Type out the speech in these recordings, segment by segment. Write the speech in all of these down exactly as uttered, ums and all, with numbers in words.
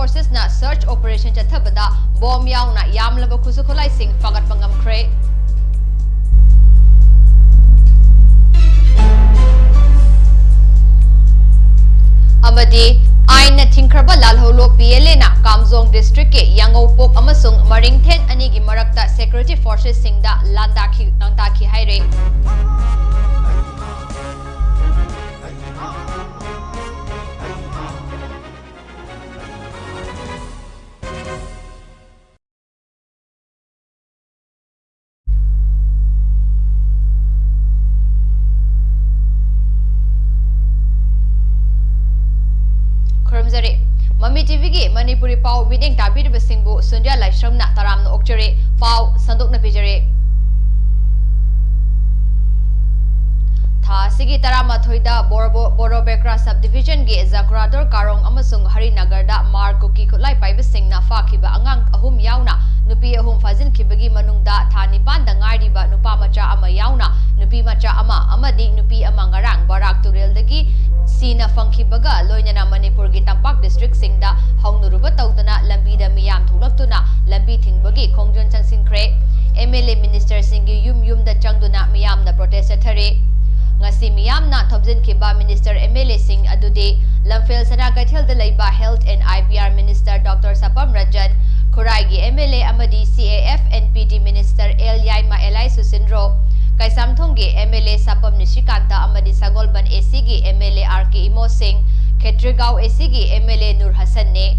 Forcesꯅ search operation ꯆꯠꯊꯕꯗ bomb ꯌꯥꯎꯅ ꯌꯥꯝꯂꯕ ꯈꯨꯠꯁꯨ ꯈꯨꯠꯂꯥꯏꯁꯤꯡ ꯐꯥꯒꯠꯄ ꯉꯝꯈ꯭ꯔꯦ꯫ ꯑꯃꯗꯤ ꯑꯥꯏꯟꯅ ꯊꯤꯡꯈ꯭ꯔꯕ ꯂꯥꯜꯍꯧꯂꯨꯞ PLAꯅ ꯀꯥꯝꯖꯣꯡ districtꯀꯤ ꯌꯥꯉꯧꯄꯣꯛ ꯑꯃꯁꯨꯡ ꯃꯔꯤꯡꯊꯦꯟ ꯑꯅꯤꯒꯤ ꯃꯔꯛꯇ security forcesꯁꯤꯡꯗ ꯂꯥꯟꯗꯥꯈꯤ, ꯂꯥꯟꯗꯥꯈꯤ ꯍꯥꯏꯔꯦ꯫ ꯈꯨꯔꯨꯝꯖꯔꯤ꯫ ꯃꯃꯤ TVꯒꯤ ꯃꯅꯤꯄꯨꯔꯤ ꯄꯥꯎ ꯃꯤꯠꯌꯦꯡ ꯇꯥꯕꯤꯔꯤꯕꯁꯤꯡꯕꯨ ꯁꯨꯟꯗ꯭ꯌꯥ ꯂꯥꯏꯁ꯭ꯔꯝꯅ ꯇꯔꯥꯝꯅ ꯑꯣꯛꯆꯔꯤ꯫ ꯄꯥꯎ ꯁꯟꯗꯣꯛꯅ ꯄꯤꯖꯔꯤ꯫ ꯊꯥ ꯑꯁꯤꯒꯤ ꯇꯔꯥꯃꯥꯊꯣꯏꯗ ꯕꯣꯔꯣꯕꯣ-, ꯕꯣꯔꯣꯕꯦꯀ꯭ꯔꯥ subdivisionꯒꯤ ꯖꯀ꯭ꯔꯥꯗꯣꯔ ꯀꯥꯔꯣꯡ ꯑꯃꯁꯨꯡ ꯍꯔꯤꯅꯒꯔꯗ ꯃꯥꯔ ꯀꯨꯀꯤ ꯈꯨꯠꯂꯥꯏ ꯄꯥꯏꯕꯁꯤꯡꯅ ꯐꯥꯈꯤꯕ ꯑꯉꯥꯡ ꯑꯍꯨꯝ ꯌꯥꯎꯅ ꯅꯨꯄꯤ ꯑꯍꯨꯝ ꯐꯥꯖꯤꯟꯈꯤꯕꯒꯤ ꯃꯅꯨꯡꯗ ꯊꯥ ꯅꯤꯄꯥꯟꯗ ꯉꯥꯏꯔꯤꯕ ꯅꯨꯄꯥ ꯃꯆꯥ ꯑꯃ ꯌꯥꯎꯅ ꯅꯨꯄꯤ ꯃꯆꯥ ꯑꯃ ꯑꯃꯗꯤ ꯅꯨꯄꯤ ꯑꯃ ꯉꯔꯥꯡ ꯕꯔꯥꯛ ꯇꯨꯔꯦꯜꯗꯒꯤ ꯁꯤꯅ ꯐꯪꯈꯤꯕꯒ ꯂꯣꯏꯅꯅ ꯃꯅꯤꯄꯨꯔꯒꯤ ꯇꯝꯄꯥꯛ districtꯁꯤꯡꯗ ꯍꯧꯅꯔꯨꯕ ꯇꯧꯗꯅ ꯂꯝꯕꯤꯗ ꯃꯤꯌꯥꯝ ꯊꯣꯛꯂꯛꯇꯨꯅ ꯂꯝꯕꯤ ꯊꯤꯡꯕꯒꯤ ꯈꯣꯡꯖꯪ ꯆꯪꯁꯤꯟꯈ꯭ꯔꯦ꯫ MLA ministerꯁꯤꯡꯒꯤ ꯌꯨꯝ ꯌꯨꯝꯗ ꯆꯪꯗꯨꯅ ꯃꯤꯌꯥꯝꯅ protest ꯆꯠꯊꯔꯤ꯫ ꯉꯁꯤ ꯃꯤꯌꯥꯝꯅ ꯊꯣꯝꯖꯤꯟꯈꯤꯕ minister MLAꯁꯤꯡ ꯑꯗꯨꯗꯤ ꯂꯝꯐꯦꯜ ꯁꯅꯥ ꯀꯩꯊꯦꯜꯗ ꯂꯩꯕ Health and IPR minister Doctor Sapam Ranjan, ꯈꯨꯔꯥꯏꯒꯤ MLA ꯑꯃꯗꯤ CAF and PD minister L Yaima ꯑꯦꯂꯥꯏ ꯁꯨꯁꯤꯟꯗ꯭ꯔꯣ, ꯀꯩꯁꯥꯝꯊꯣꯡꯒꯤ MLA ꯁꯄꯝ ꯅꯤꯁꯤꯀꯥꯟꯇ ꯑꯃꯗꯤ ꯁꯒꯣꯜꯕꯟ ACꯒꯤ MLA RK ꯏꯃꯣ ꯁꯤꯡ, ꯈꯦꯇ꯭ꯔꯤꯒꯥꯎ ACꯒꯤ MLA ꯅꯨꯔ ꯍꯁꯟꯅꯦ꯫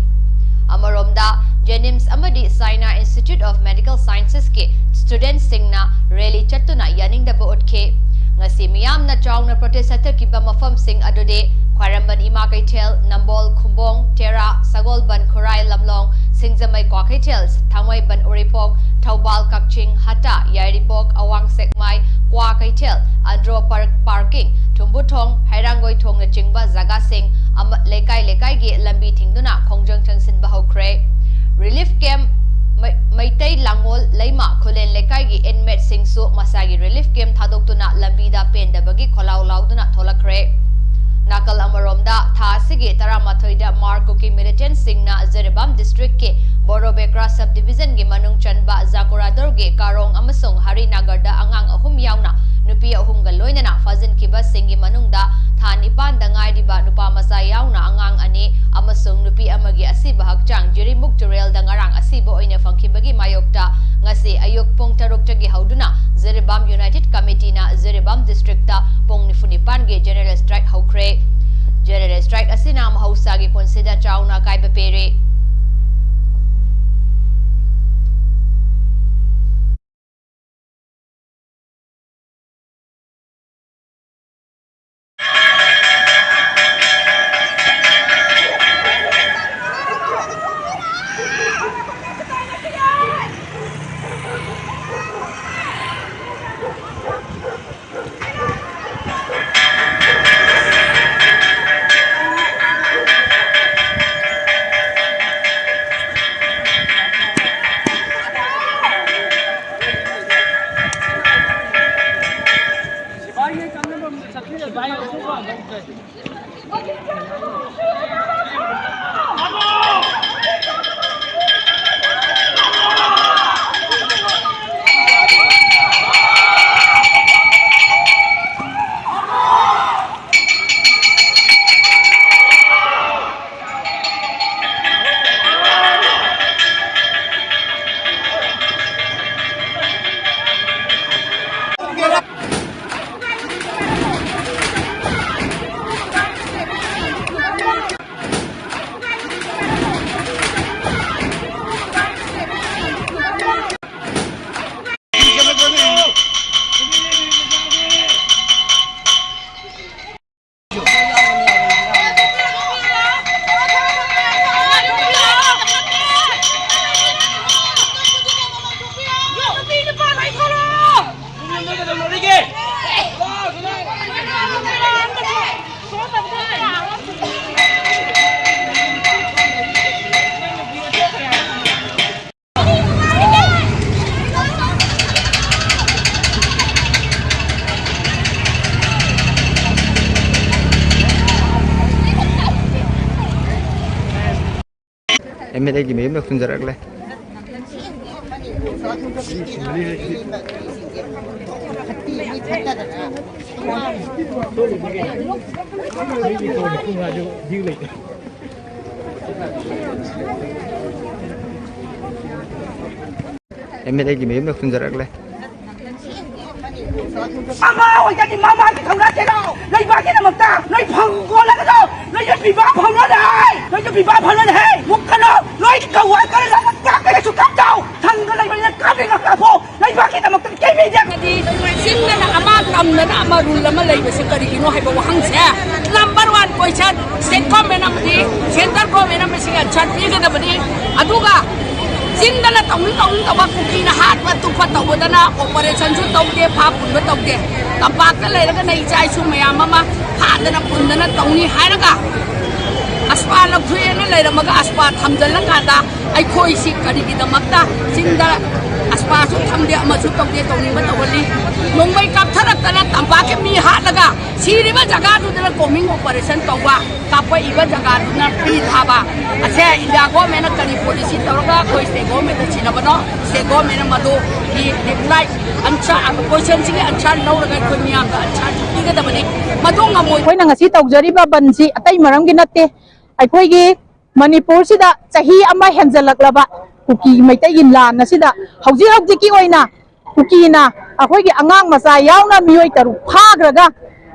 ꯑꯃꯔꯣꯝꯗ, JNIMS ꯑꯃꯗꯤ China Institute of Medical Sciencesꯀꯤ studentꯁꯤꯡꯅ rally ꯆꯠꯇꯨꯅ ꯌꯥꯅꯤꯡꯗꯕ ꯎꯠꯈꯤ꯫ ꯉꯁꯤ ꯃꯤꯌꯥꯝꯅ ꯆꯥꯎꯅ protest ꯆꯠꯊꯈꯤꯕ ꯃꯐꯝꯁꯤꯡ ꯑꯗꯨꯗꯤ ꯈ꯭ꯋꯥꯏꯔꯝꯕꯟ ꯏꯃꯥ ꯀꯩꯊꯦꯜ, ꯅꯝꯕꯣꯜ ꯈꯨꯝꯕꯣꯡ, ꯇꯦꯔꯥ, ꯁꯒꯣꯜꯕꯟ, ꯈꯨꯔꯥꯏ ꯂꯝꯂꯣꯡ, ꯁꯤꯡꯖꯃꯩ ꯀ꯭ꯋꯥꯀꯩꯊꯦꯜ, ꯊꯥꯡꯃꯩꯕꯟ ꯎꯔꯤꯄꯣꯛ, ꯊꯧꯕꯥꯜ ꯀꯛꯆꯤꯡ, ꯍꯠꯇ, ꯌꯥꯏꯔꯤꯄꯣꯛ, ꯑꯋꯥꯡ ꯁꯦꯛꯃꯥꯏ, ꯀ꯭ꯋꯥꯀꯩꯊꯦꯜ, ꯑꯟꯗ꯭ꯔꯣ ꯄꯥꯔꯛ parking, ꯊꯨꯝꯕꯨꯊꯣꯡ, ꯍꯩꯔꯥꯡꯒꯣꯏꯊꯣꯡꯅꯆꯤꯡꯕ ꯖꯒꯥꯁꯤꯡ ꯑꯃ ꯂꯩꯀꯥꯏ ꯂꯩꯀꯥꯏꯒꯤ ꯂꯝꯕꯤ ꯊꯤꯡꯗꯨꯅ ꯈꯣꯡꯖꯪ ꯆꯪꯁꯤꯟꯕ ꯍꯧꯈ꯭ꯔꯦ꯫ Relief camp, ꯃꯩ-, ꯃꯩꯇꯩ ꯂꯥꯡꯉꯣꯜ ꯂꯩꯃ ꯈꯨꯂꯦꯟ ꯂꯩꯀꯥꯏꯒꯤ inmateꯁꯤꯡꯁꯨ ꯃꯁꯥꯒꯤ relief camp ꯊꯥꯗꯣꯛꯇꯨꯅ ꯂꯝꯕꯤꯗ ꯄꯦꯟꯗꯕꯒꯤ ꯈꯣꯜꯂꯥꯎ ꯂꯥꯎꯗꯨꯅ ꯊꯣꯛꯂꯛꯈ꯭ꯔꯦ꯫ ꯅꯥꯀꯜ ꯑꯃꯔꯣꯝꯗ, ꯊꯥ ꯑꯁꯤꯒꯤ ꯇꯔꯥꯃꯥꯊꯣꯏꯗ ꯃꯥꯔ ꯀꯨꯀꯤ ꯃꯤꯂꯤꯇꯦꯟꯠꯁꯤꯡꯅ ꯖꯤꯔꯤꯕꯥꯝ ꯗꯤꯁꯇ꯭ꯔꯤꯛꯀꯤ ꯕꯣꯔꯣꯕꯦꯀ꯭ꯔꯥ ꯁꯕ ꯗꯤꯕꯤꯖꯟꯒꯤ ꯃꯅꯨꯡ ꯆꯟꯕ ꯖꯥꯀꯣꯔꯥꯗꯣꯔꯒꯤ ꯀꯥꯔꯣꯡ ꯑꯃꯁꯨꯡ ꯍꯔꯤꯅꯥꯒꯔꯗ ꯑꯉꯥꯡ ꯑꯍꯨꯝ ꯌꯥꯎꯅ ꯅꯨꯄꯤ ꯑꯍꯨꯝꯒ ꯂꯣꯏꯅꯅ ꯐꯥꯖꯤꯟꯈꯤꯕꯁꯤꯡꯒꯤ ꯃꯅꯨꯡꯗ ꯊꯥ ꯅꯤꯄꯥꯟꯗ ꯉꯥꯏꯔꯤꯕ ꯅꯨꯄꯥ ꯃꯆꯥ ꯌꯥꯎꯅ ꯑꯉꯥꯡ ꯑꯅꯤ ꯑꯃꯁꯨꯡ ꯅꯨꯄꯤ ꯑꯃꯒꯤ ꯑꯁꯤꯕ ꯍꯛꯆꯥꯡ ꯖꯤꯔꯤꯃꯨꯛ ꯇꯨꯔꯦꯜꯗ ꯉꯔꯥꯡ ꯑꯁꯤꯕ ꯑꯣꯏꯅ ꯐꯪꯈꯤꯕꯒꯤ ꯃꯥꯌꯣꯛꯇ ꯉꯁꯤ ꯑꯌꯨꯛ ꯄꯨꯡ ꯇꯔꯨꯛꯇꯒꯤ ꯍꯧꯗꯨꯅ ꯖꯤꯔꯤꯕꯥꯝ ꯌꯨꯅꯥꯏꯇꯦꯗ ꯀꯃꯤꯇꯤꯅ ꯖꯤꯔꯤꯕꯥꯝ ꯗꯤꯁꯇ꯭ꯔꯤꯛꯇ ꯄꯨꯡ ꯅꯤꯐꯨ ꯅꯤꯄꯥꯟꯒꯤ ꯖꯦꯅꯔꯦꯜ ꯁ꯭ꯇ꯭ꯔꯥꯏꯛ ꯍꯧꯈ꯭ꯔꯦ꯫ ꯖꯦꯅꯔꯦꯜ ꯁ꯭ꯇ꯭ꯔꯥꯏꯛ ꯑꯁꯤꯅ ꯃꯍꯧꯁꯥꯒꯤ ꯄꯨꯟꯁꯤꯗ ꯆꯥꯎꯅ ꯑꯀꯥꯏꯕ ꯄꯤꯔꯤ꯫ ꯑꯦꯝ ꯑꯦꯜ ꯑꯦꯒꯤ ꯃꯌꯨꯝꯗ ꯊꯨꯡꯖꯔꯛꯂꯦ꯫ ꯑꯦꯝ ꯑꯦꯜ ꯑꯦꯒꯤ ꯃꯌꯨꯝꯗ ꯊꯨꯡꯖꯔꯛꯂꯦ꯫ ꯑꯃ ꯑꯣꯏꯒꯅꯤ, ꯃꯃꯥꯒꯤ ꯊꯧꯅꯥ ꯆꯦꯜꯂꯣ꯫ ꯂꯩꯕꯥꯛꯀꯤꯗꯃꯛꯇ ꯅꯣꯏ ꯐꯪꯒꯣꯜꯂꯒꯗꯣ, ꯅꯣꯏꯁꯨ ꯄꯤꯕꯥ ꯐꯥꯎꯅꯔꯦ, ꯅꯣꯏꯁꯨ ꯄꯤꯕꯥ ꯐꯥꯎꯅꯔꯦ꯫ ꯃꯨꯛꯀꯅꯣ, ꯅꯣꯏ ꯀꯧꯋꯥ ꯀꯔ ꯂꯥꯛꯄ ꯀꯥꯞꯄꯒꯁꯨ ꯀꯥꯞꯆꯧ꯫ ꯁꯪꯒ ꯂꯩꯕꯅꯤꯅ ꯀꯥꯞꯅꯤꯡꯉ ꯀꯥꯞꯄꯣ꯫ ꯂꯩꯕꯥꯛꯀꯤꯗꯃꯛꯇ ꯀꯩꯝ ꯂꯩꯇꯦ꯫ ꯆꯤꯡꯗꯅ ꯑꯃ, ꯇꯝꯗꯅ ꯑꯃ, ꯔꯨꯜ ꯑꯃ ꯂꯩꯕꯁꯦ ꯀꯔꯤꯒꯤꯅꯣ ꯍꯥꯏꯕ ꯋꯥꯍꯪꯁꯦ ꯅꯝꯕꯔ ꯋꯥꯟ ꯀꯣꯏꯁꯟ꯫ ꯁ꯭ꯇꯦꯠ ꯒꯣꯔꯃꯦꯟ ꯑꯃꯗꯤ ꯁꯦꯟꯇ꯭ꯔꯦꯜ ꯒꯣꯔꯃꯦꯟ ꯑꯃ ꯁꯤꯒꯤ ꯑꯟꯁꯔ ꯄꯤꯒꯗꯕꯅꯤ꯫ ꯑꯗꯨꯒ ꯆꯤꯡꯗꯅ ꯇꯧꯅꯤꯡ ꯇꯧꯅꯤꯡ ꯇꯧꯕ, ꯀꯨꯀꯤꯅ ꯍꯥꯠꯄ ꯇꯨꯞꯄ ꯇꯧꯕꯗꯅ ꯑꯣꯄꯔꯦꯁꯟꯁꯨ ꯇꯧꯗꯦ, ꯐꯥ ꯄꯨꯟꯕ ꯇꯧꯗꯦ꯫ ꯇꯝꯄꯥꯛꯇ ꯂꯩꯔꯒꯅ ꯏꯆꯥ ꯏꯁꯨ ꯃꯌꯥꯝ ꯑꯃ ꯐꯥꯗꯅ ꯄꯨꯟꯗꯅ ꯇꯧꯅꯤ ꯍꯥꯏꯔꯒ ꯑꯁꯄꯥ ꯂꯧꯊꯣꯛꯑꯦꯅ ꯂꯩꯔꯝꯃꯒ ꯑꯁꯄꯥ ꯊꯝꯖꯤꯜꯂꯀꯥꯟꯗ ꯑꯩꯈꯣꯏꯁꯤ ꯀꯔꯤꯒꯤꯗꯃꯛꯇ ꯆꯤꯡꯗ ꯑꯁꯄꯥꯁꯨ ꯊꯝꯗꯦ, ꯑꯃꯁꯨ ꯇꯧꯗꯦ, ꯇꯧꯅꯤꯡꯕ ꯇꯧꯍꯜꯂꯤ? ꯅꯣꯡꯃꯩ ꯀꯥꯞꯊꯔꯛꯇꯅ ꯇꯝꯄꯥꯛꯀꯤ ꯃꯤ ꯍꯥꯠꯂꯒ ꯁꯤꯔꯤꯕ ꯖꯒꯥꯗꯨꯗꯅ ꯀꯣꯝꯕꯤꯡ ꯑꯣꯄꯔꯦꯁꯟ ꯇꯧꯕ, ꯀꯥꯞꯄꯛꯏꯕ ꯖꯒꯥꯗꯨꯅ ꯐ꯭ꯔꯤ ꯊꯥꯕ꯫ ꯑꯁꯦ ꯏꯟꯗꯤꯌꯥ ꯒꯣꯔꯃꯦꯟꯅ ꯀꯔꯤ ꯄꯣꯂꯤꯁꯤ ꯇꯧꯔꯒ ꯑꯩꯈꯣꯏ ꯁ꯭ꯇꯦꯠ ꯒꯣꯔꯃꯦꯟꯗ ꯁꯤꯟꯅꯕꯅꯣ? ꯁ꯭ꯇꯦꯠ ꯒꯣꯔꯃꯦꯟꯅ ꯃꯗꯨꯒꯤ ꯔꯤꯄ꯭ꯂꯥꯏ, ꯑꯟꯁꯔ, ꯀꯣꯏꯁꯟꯁꯤꯒꯤ ꯑꯟꯁꯔ ꯂꯧꯔꯒ ꯑꯩꯈꯣꯏ ꯃꯤꯌꯥꯝꯗ ꯑꯟꯁꯔ ꯄꯤꯒꯗꯕꯅꯤ꯫ ꯃꯗꯨ ꯉꯝꯃꯣꯏ꯫ ꯑꯩꯈꯣꯏꯅ ꯉꯁꯤ ꯇꯧꯖꯔꯤꯕ ꯕꯟꯁꯤ ꯑꯇꯩ ꯃꯔꯝꯒꯤ ꯅꯠꯇꯦ꯫ ꯑꯩꯈꯣꯏꯒꯤ ꯃꯅꯤꯄꯨꯔꯁꯤꯗ ꯆꯍꯤ ꯑꯃ ꯍꯦꯟꯖꯜꯂꯛꯂꯕ ꯀꯨꯀꯤ ꯃꯩꯇꯩꯒꯤ ꯂꯥꯟ ꯑꯁꯤꯗ ꯍꯧꯖꯤꯛ ꯍꯧꯖꯤꯛꯀꯤ ꯑꯣꯏꯅ ꯀꯨꯀꯤꯅ ꯑꯩꯈꯣꯏꯒꯤ ꯑꯉꯥꯡ ꯃꯆꯥ ꯌꯥꯎꯅ ꯃꯤꯑꯣꯏ ꯇꯔꯨꯛ ꯐꯥꯈ꯭ꯔꯒ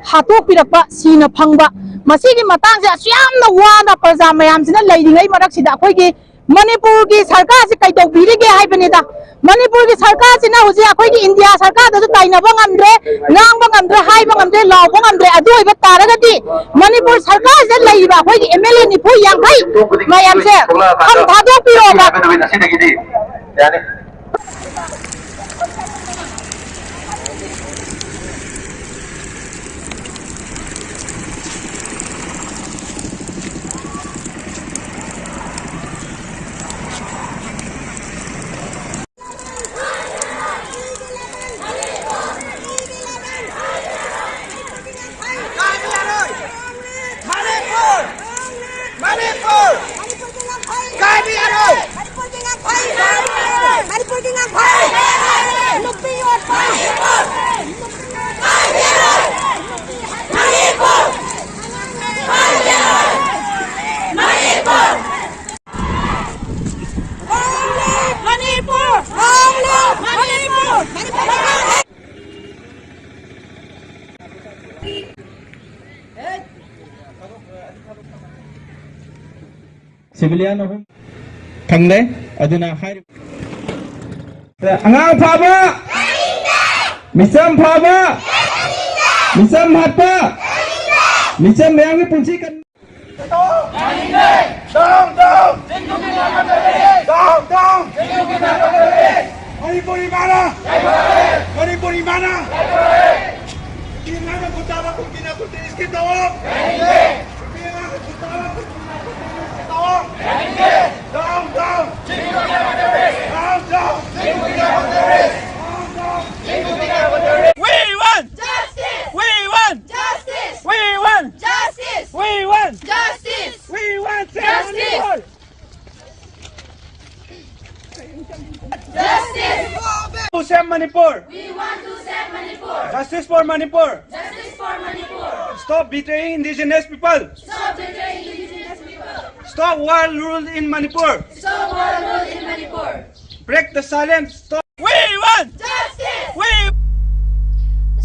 ꯍꯥꯠꯇꯣꯛꯄꯤꯔꯛꯄ, ꯁꯤꯅ ꯐꯪꯕ, ꯃꯁꯤꯒꯤ ꯃꯇꯥꯡꯁꯦ ꯑꯁꯨꯛ ꯌꯥꯝꯅ ꯋꯥꯅ ꯄ꯭ꯔꯖꯥ ꯃꯌꯥꯝꯁꯤꯅ ꯂꯩꯔꯤꯉꯩ ꯃꯔꯛꯁꯤꯗ ꯑꯩꯈꯣꯏꯒꯤ ꯃꯅꯤꯄꯨꯔꯒꯤ ꯁꯔꯀꯥꯔꯁꯤ ꯀꯩꯗꯧꯕꯤꯔꯤꯒꯦ ꯍꯥꯏꯕꯅꯤꯗ꯫ ꯃꯅꯤꯄꯨꯔꯒꯤ ꯁꯔꯀꯥꯔꯁꯤꯅ ꯍꯧꯖꯤꯛ ꯑꯩꯈꯣꯏꯒꯤ ꯏꯟꯗꯤꯌꯥ ꯁꯔꯀꯥꯔꯗꯁꯨ ꯇꯥꯏꯅꯕ ꯉꯝꯗ꯭ꯔꯦ, ꯉꯥꯡꯕ ꯉꯝꯗ꯭ꯔꯦ, ꯍꯥꯏꯕ ꯉꯝꯗ꯭ꯔꯦ, ꯂꯥꯎꯕ ꯉꯝꯗ꯭ꯔꯦ꯫ ꯑꯗꯨ ꯑꯣꯏꯕ ꯇꯥꯔꯒꯗꯤ ꯃꯅꯤꯄꯨꯔ ꯁꯔꯀꯥꯔꯁꯤꯗ ꯂꯩꯔꯤꯕ ꯑꯩꯈꯣꯏꯒꯤ ꯑꯦꯝ ꯑꯦꯜ ꯑꯦ ꯅꯤꯐꯨ ꯌꯥꯡꯈꯩ ꯃꯌꯥꯝꯁꯦ ꯈꯝ ꯊꯥꯗꯣꯛꯄꯤꯔꯣꯕ꯫ ꯍꯥꯏꯕ ꯅꯨꯃꯤꯠ ꯑꯁꯤꯗꯒꯤꯗꯤ ꯌꯥꯅꯤ꯫ ꯃꯅꯤꯄꯨꯔ! ꯃꯅꯤꯄꯨꯔ! ꯀꯥꯏꯕ ꯁꯤꯚꯤꯂꯤꯌꯟ ꯑꯍꯨꯝ ꯐꯪꯂꯦ꯫ ꯑꯗꯨꯅ ꯍꯥꯏꯔꯤꯕ ꯑꯉꯥꯡ ꯐꯥꯕ, ꯃꯤꯆꯝ ꯐꯥꯕ, ꯃꯤꯆꯝ ꯍꯥꯠꯄ, ꯃꯤꯆꯝ ꯃꯌꯥꯝꯒꯤ ꯄꯨꯟꯁꯤ ꯀꯟ- Down, down! Down, down! Manipuri ꯃꯥꯅ! ꯃꯅꯤꯄꯨꯔꯤ ꯃꯥꯅ! ꯅꯨꯄꯤ ꯑꯉꯥꯡꯅ ꯈꯨꯠ ꯊꯥꯕ ꯀꯨꯀꯤꯅ ꯀꯨꯀꯤꯁꯀꯤ ꯇꯧꯑꯣ! ꯅꯨꯄꯤ ꯑꯉꯥꯡꯅ ꯈꯨꯠ ꯊꯥꯕ ꯀꯨꯀꯤꯅ ꯀꯨꯀꯤꯁꯀꯤ ꯇꯧꯑꯣ! Down, down! Down, down! We want! Justice! We want! Justice! We want! Justice! We want! Justice! We want! Justice! Justice! To save Manipur! We want to save Manipur! Justice for Manipur! Justice for Manipur! Stop betraying indigenous people! Stop betraying indigenous people! Stop war rule in Manipur! Stop war rule in Manipur! Break the silence! Stop! We want! Justice! We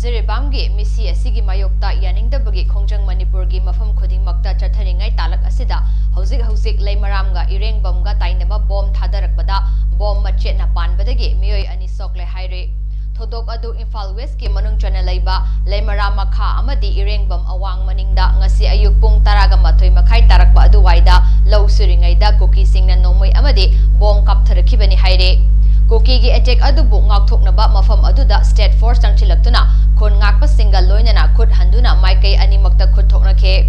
Jiribamꯒꯤ ꯃꯤꯁꯤ ꯑꯁꯤꯒꯤ ꯃꯥꯌꯣꯛꯇ ꯌꯥꯅꯤꯡꯗꯕꯒꯤ ꯈꯣꯡꯖꯪ ꯃꯅꯤꯄꯨꯔꯒꯤ ꯃꯐꯝ ꯈꯨꯗꯤꯡꯃꯛꯇ ꯆꯠꯊꯔꯤꯉꯩ ꯇꯥꯂꯛ ꯑꯁꯤꯗ ꯍꯧꯖꯤꯛ ꯍꯧꯖꯤꯛ ꯂꯩꯃꯔꯥꯝꯒ ꯏꯔꯦꯡꯕꯝꯒ ꯇꯥꯏꯅꯕ ꯕꯣꯝ ꯊꯥꯗꯔꯛꯄꯗ ꯕꯣꯝ ꯃꯆꯦꯠꯅ ꯄꯥꯟꯕꯗꯒꯤ ꯃꯤꯑꯣꯏ ꯑꯅꯤ ꯁꯣꯛꯂꯦ ꯍꯥꯏꯔꯤ꯫ ꯊꯧꯗꯣꯛ ꯑꯗꯨ ꯏꯝꯐꯥꯜ ꯋꯦꯁꯀꯤ ꯃꯅꯨꯡ ꯆꯟꯅ ꯂꯩꯕ ꯂꯩꯃꯔꯥꯝ ꯃꯈꯥ ꯑꯃꯗꯤ ꯏꯔꯦꯡꯕꯝ ꯑꯋꯥꯡ ꯃꯅꯤꯡꯗ ꯉꯁꯤ ꯑꯌꯨꯛ ꯄꯨꯡ ꯇꯔꯥꯒ ꯃꯥꯊꯣꯏ ꯃꯈꯥꯏ ꯇꯥꯔꯛꯄ ꯑꯗꯨꯋꯥꯏꯗ ꯂꯧ ꯁꯨꯔꯤꯉꯩꯗ ꯀꯨꯀꯤꯁꯤꯡꯅ ꯅꯣꯡꯃꯩ ꯑꯃꯗꯤ ꯕꯣꯝ ꯀꯥꯞꯊꯔꯛꯈꯤꯕꯅꯤ ꯍꯥꯏꯔꯤ꯫ ꯀꯨꯀꯤꯒꯤ ꯑꯦꯇꯦꯛ ꯑꯗꯨꯕꯨ ꯉꯥꯛꯊꯣꯛꯅꯕ ꯃꯐꯝ ꯑꯗꯨꯗ ꯁ꯭ꯇꯦꯠ ꯐꯣꯔꯁ ꯆꯪꯁꯤꯜꯂꯛꯇꯨꯅ ꯈꯨꯟ ꯉꯥꯛꯄꯁꯤꯡꯒ ꯂꯣꯏꯅꯅ ꯈꯨꯠ ꯍꯟꯗꯨꯅ ꯃꯥꯏꯀꯩ ꯑꯅꯤꯃꯛꯇ ꯈꯨꯠ ꯊꯣꯛꯅꯈꯤ꯫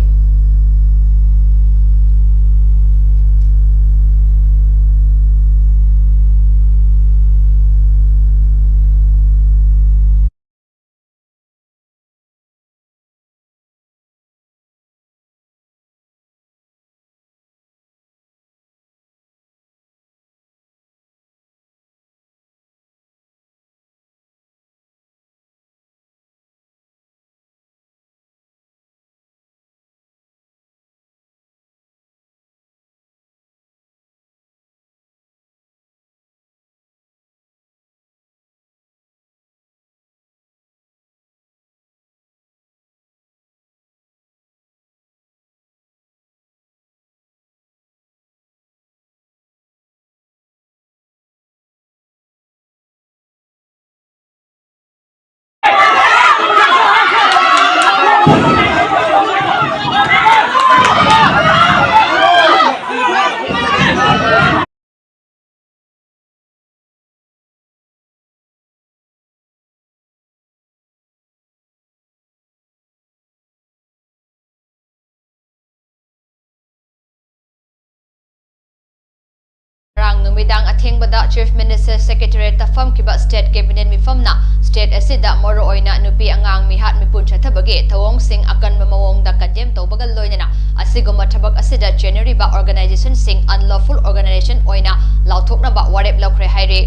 ꯅꯨꯃꯤꯗꯥꯡ ꯑꯊꯦꯡꯕꯗ Chief Minister Secretariat ꯇ ꯐꯝꯈꯤꯕ State Cabinet ꯃꯤꯐꯝꯅ state ꯑꯁꯤꯗ ꯃꯔꯨꯑꯣꯏꯅ ꯅꯨꯄꯤ ꯑꯉꯥꯡ ꯃꯤꯍꯥꯠ ꯃꯤꯄꯨꯟ ꯆꯠꯊꯕꯒꯤ ꯊꯧꯑꯣꯡꯁꯤꯡ ꯑꯀꯟꯕ ꯃꯑꯣꯡꯗ condemn ꯇꯧꯕꯒ ꯂꯣꯏꯅꯅ ꯑꯁꯤꯒꯨꯝꯕ ꯊꯕꯛ ꯑꯁꯤꯗ ꯆꯦꯟꯅꯔꯤꯕ organization ꯁꯤꯡ unlawful organization ꯑꯣꯏꯅ ꯂꯥꯎꯊꯣꯛꯅꯕ ꯋꯥꯔꯦꯞ ꯂꯧꯈ꯭ꯔꯦ ꯍꯥꯏꯔꯤ꯫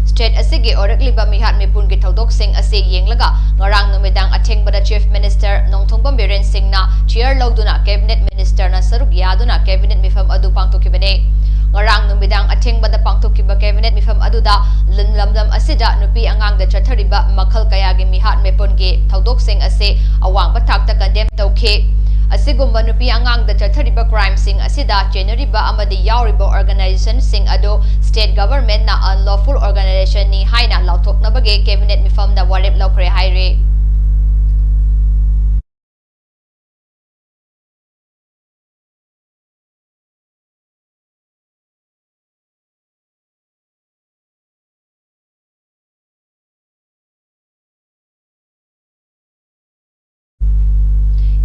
State ꯑꯁꯤꯒꯤ ꯑꯣꯏꯔꯛꯂꯤꯕ ꯃꯤꯍꯥꯠ ꯃꯤꯄꯨꯟꯒꯤ ꯊꯧꯗꯣꯛꯁꯤꯡ ꯑꯁꯤ ꯌꯦꯡꯂꯒ ꯉꯔꯥꯡ ꯅꯨꯃꯤꯗꯥꯡ ꯑꯊꯦꯡꯕꯗ Chief Minister ꯅꯣꯡꯊꯣꯝꯕꯝ ꯕꯤꯔꯦꯟ ꯁꯤꯡꯅ chair ꯂꯧꯗꯨꯅ Cabinet Minister ꯅ ꯁꯔꯨꯛ ꯌꯥꯗꯨꯅ Cabinet ꯃꯤꯐꯝ ꯑꯗꯨ ꯄꯥꯡꯊꯣꯛꯈꯤꯕꯅꯤ꯫ ꯉꯔꯥꯡ ꯅꯨꯃꯤꯗꯥꯡ ꯑꯊꯦꯡꯕꯗ ꯄꯥꯡꯊꯣꯛꯈꯤꯕ Cabinet ꯃꯤꯐꯝ ꯑꯗꯨꯗ ꯂꯝꯗꯝ ꯑꯁꯤꯗ ꯅꯨꯄꯤ ꯑꯉꯥꯡꯗ ꯆꯠꯊꯔꯤꯕ ꯃꯈꯜ ꯀꯌꯥꯒꯤ ꯃꯤꯍꯥꯠ ꯃꯤꯄꯨꯟꯒꯤ ꯊꯧꯗꯣꯛꯁꯤꯡ ꯑꯁꯤ ꯑꯋꯥꯡꯕ ꯊꯥꯛꯇ condemn ꯇꯧꯈꯤ꯫ ꯑꯁꯤꯒꯨꯝꯕ ꯅꯨꯄꯤ ꯑꯉꯥꯡꯗ ꯆꯠꯊꯔꯤꯕ crime ꯁꯤꯡ ꯑꯁꯤꯗ ꯆꯦꯟꯅꯔꯤꯕ ꯑꯃꯗꯤ ꯌꯥꯎꯔꯤꯕ organization ꯁꯤꯡ ꯑꯗꯨ state government ꯅ unlawful organization ꯅꯤ ꯍꯥꯏꯅ ꯂꯥꯎꯊꯣꯛꯅꯕꯒꯤ Cabinet ꯃꯤꯐꯝꯗ ꯋꯥꯔꯦꯞ ꯂꯧꯈ꯭ꯔꯦ ꯍꯥꯏꯔꯤ꯫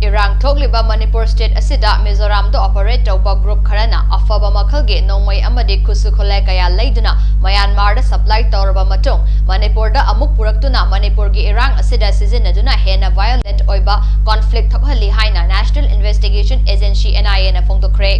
ꯏꯔꯥꯡ ꯊꯣꯛꯂꯤꯕ ꯃꯅꯤꯄꯨꯔ state ꯑꯁꯤꯗ ꯃꯤꯖꯣꯔꯥꯝꯗ operate ꯇꯧꯕ group ꯈꯔꯅ ꯑꯐꯕ ꯃꯈꯜꯒꯤ ꯅꯣꯡꯃꯩ ꯑꯃꯗꯤ ꯈꯨꯠꯁꯨ ꯈꯨꯠꯂꯥꯏ ꯀꯌꯥ ꯂꯩꯗꯨꯅ ꯃ꯭ꯌꯥꯟꯃꯥꯔꯗ supply ꯇꯧꯔꯕ ꯃꯇꯨꯡ, ꯃꯅꯤꯄꯨꯔꯗ ꯑꯃꯨꯛ ꯄꯨꯔꯛꯇꯨꯅ ꯃꯅꯤꯄꯨꯔꯒꯤ ꯏꯔꯥꯡ ꯑꯁꯤꯗ ꯁꯤꯖꯤꯟꯅꯗꯨꯅ ꯍꯦꯟꯅ violent ꯑꯣꯏꯕ conflict ꯊꯣꯛꯍꯜꯂꯤ ꯍꯥꯏꯅ National Investigation Agency, N I A ꯅ ꯐꯣꯡꯗꯣꯛꯈ꯭ꯔꯦ꯫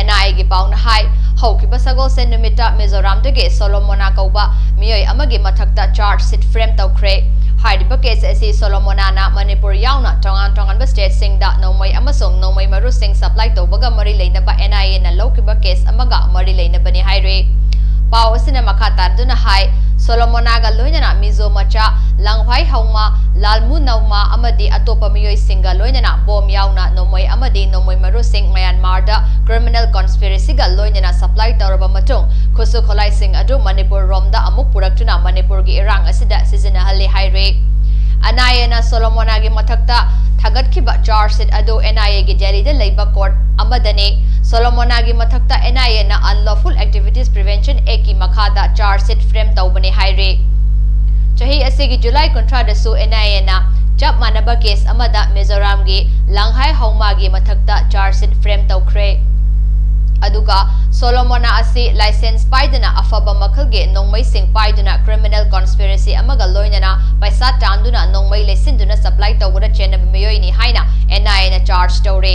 N I A ꯒꯤ ꯄꯥꯎꯅ ꯍꯥꯏ, ꯍꯧꯈꯤꯕ ꯁꯒꯣꯜꯁꯦꯟ ꯅꯨꯃꯤꯠꯇ ꯃꯤꯖꯣꯔꯥꯝꯗꯒꯤ ꯁꯣꯂꯣꯃꯣꯅꯥ ꯀꯧꯕ ꯃꯤꯑꯣꯏ ꯑꯃꯒꯤ ꯃꯊꯛꯇ charge sheet frame ꯇꯧꯈ꯭ꯔꯦ꯫ ꯍꯥꯏꯔꯤꯕ case ꯑꯁꯤ ꯁꯣꯂꯣꯃꯣꯅꯥꯅ ꯃꯅꯤꯄꯨꯔ ꯌꯥꯎꯅ ꯇꯣꯉꯥꯟ ꯇꯣꯉꯥꯟꯕ state ꯁꯤꯡꯗ ꯅꯣꯡꯃꯩ ꯑꯃꯁꯨꯡ ꯅꯣꯡꯃꯩ ꯃꯔꯨꯁꯤꯡ supply ꯇꯧꯕꯒ ꯃꯔꯤ ꯂꯩꯅꯕ N I A ꯅ ꯂꯧꯈꯤꯕ case ꯑꯃꯒ ꯃꯔꯤ ꯂꯩꯅꯕꯅꯤ ꯍꯥꯏꯔꯤ꯫ ꯄꯥꯎ ꯑꯁꯤꯅ ꯃꯈꯥ ꯇꯥꯗꯨꯅ ꯍꯥꯏ, ꯁꯣꯂꯣꯃꯣꯅꯥꯒ ꯂꯣꯏꯅꯅ ꯃꯤꯖꯣ ꯃꯆꯥ ꯂꯥꯡꯚꯥꯏ ꯍꯧꯃꯥ, ꯂꯥꯜꯃꯨ ꯅꯧꯃꯥ ꯑꯃꯗꯤ ꯑꯇꯣꯞꯄ ꯃꯤꯑꯣꯏꯁꯤꯡꯒ ꯂꯣꯏꯅꯅ bomb ꯌꯥꯎꯅ ꯅꯣꯡꯃꯩ ꯑꯃꯗꯤ ꯅꯣꯡꯃꯩ ꯃꯔꯨꯁꯤꯡ ꯃ꯭ꯌꯥꯟꯃꯥꯔꯗ criminal conspiracy ꯒ ꯂꯣꯏꯅꯅ supply ꯇꯧꯔꯕ ꯃꯇꯨꯡ, ꯈꯨꯠꯁꯨ ꯈꯨꯠꯂꯥꯏꯁꯤꯡ ꯑꯗꯨ ꯃꯅꯤꯄꯨꯔ ꯔꯣꯝꯗ ꯑꯃꯨꯛ ꯄꯨꯔꯛꯇꯨꯅ ꯃꯅꯤꯄꯨꯔꯒꯤ ꯏꯔꯥꯡ ꯑꯁꯤꯗ ꯁꯤꯖꯤꯟꯅꯍꯜꯂꯤ ꯍꯥꯏꯔꯤ꯫ N I A ꯅ ꯁꯣꯂꯣꯃꯣꯅꯥꯒꯤ ꯃꯊꯛꯇ ꯊꯥꯒꯠꯈꯤꯕ charge sheet ꯑꯗꯨ N I A ꯒꯤ ꯗꯦꯜꯂꯤꯗ ꯂꯩꯕ court ꯑꯃꯗꯅꯤ꯫ ꯁꯣꯂꯣꯃꯣꯅꯥꯒꯤ ꯃꯊꯛꯇ N I A ꯅ Unlawful Activities Prevention Act ꯀꯤ ꯃꯈꯥꯗ charge sheet frame ꯇꯧꯕꯅꯤ ꯍꯥꯏꯔꯤ꯫ ꯆꯍꯤ ꯑꯁꯤꯒꯤ ꯖꯨꯂꯥꯏ ꯀꯨꯟꯊ꯭ꯔꯥꯗꯁꯨ N I A ꯅ ꯆꯞ ꯃꯥꯟꯅꯕ case ꯑꯃꯗ ꯃꯤꯖꯣꯔꯥꯝꯒꯤ ꯂꯥꯡꯍꯥꯏ ꯍꯧꯃꯥꯒꯤ ꯃꯊꯛꯇ charge sheet frame ꯇꯧꯈ꯭ꯔꯦ꯫ ꯑꯗꯨꯒ ꯁꯣꯂꯣꯃꯣꯅꯥ ꯑꯁꯤ ꯂꯥꯏꯁꯦꯟꯁ ꯄꯥꯏꯗꯅ ꯑꯐꯕ ꯃꯈꯜꯒꯤ ꯅꯣꯡꯃꯩꯁꯤꯡ ꯄꯥꯏꯗꯨꯅ criminal conspiracy ꯑꯃꯒ ꯂꯣꯏꯅꯅ ꯄꯩꯁꯥ ꯇꯥꯟꯗꯨꯅ ꯅꯣꯡꯃꯩ ꯂꯩꯁꯤꯟꯗꯨꯅ supply ꯇꯧꯕꯗ ꯆꯦꯟꯅꯕ ꯃꯤꯑꯣꯏꯅꯤ ꯍꯥꯏꯅ NIAꯅ charge ꯇꯧꯔꯦ꯫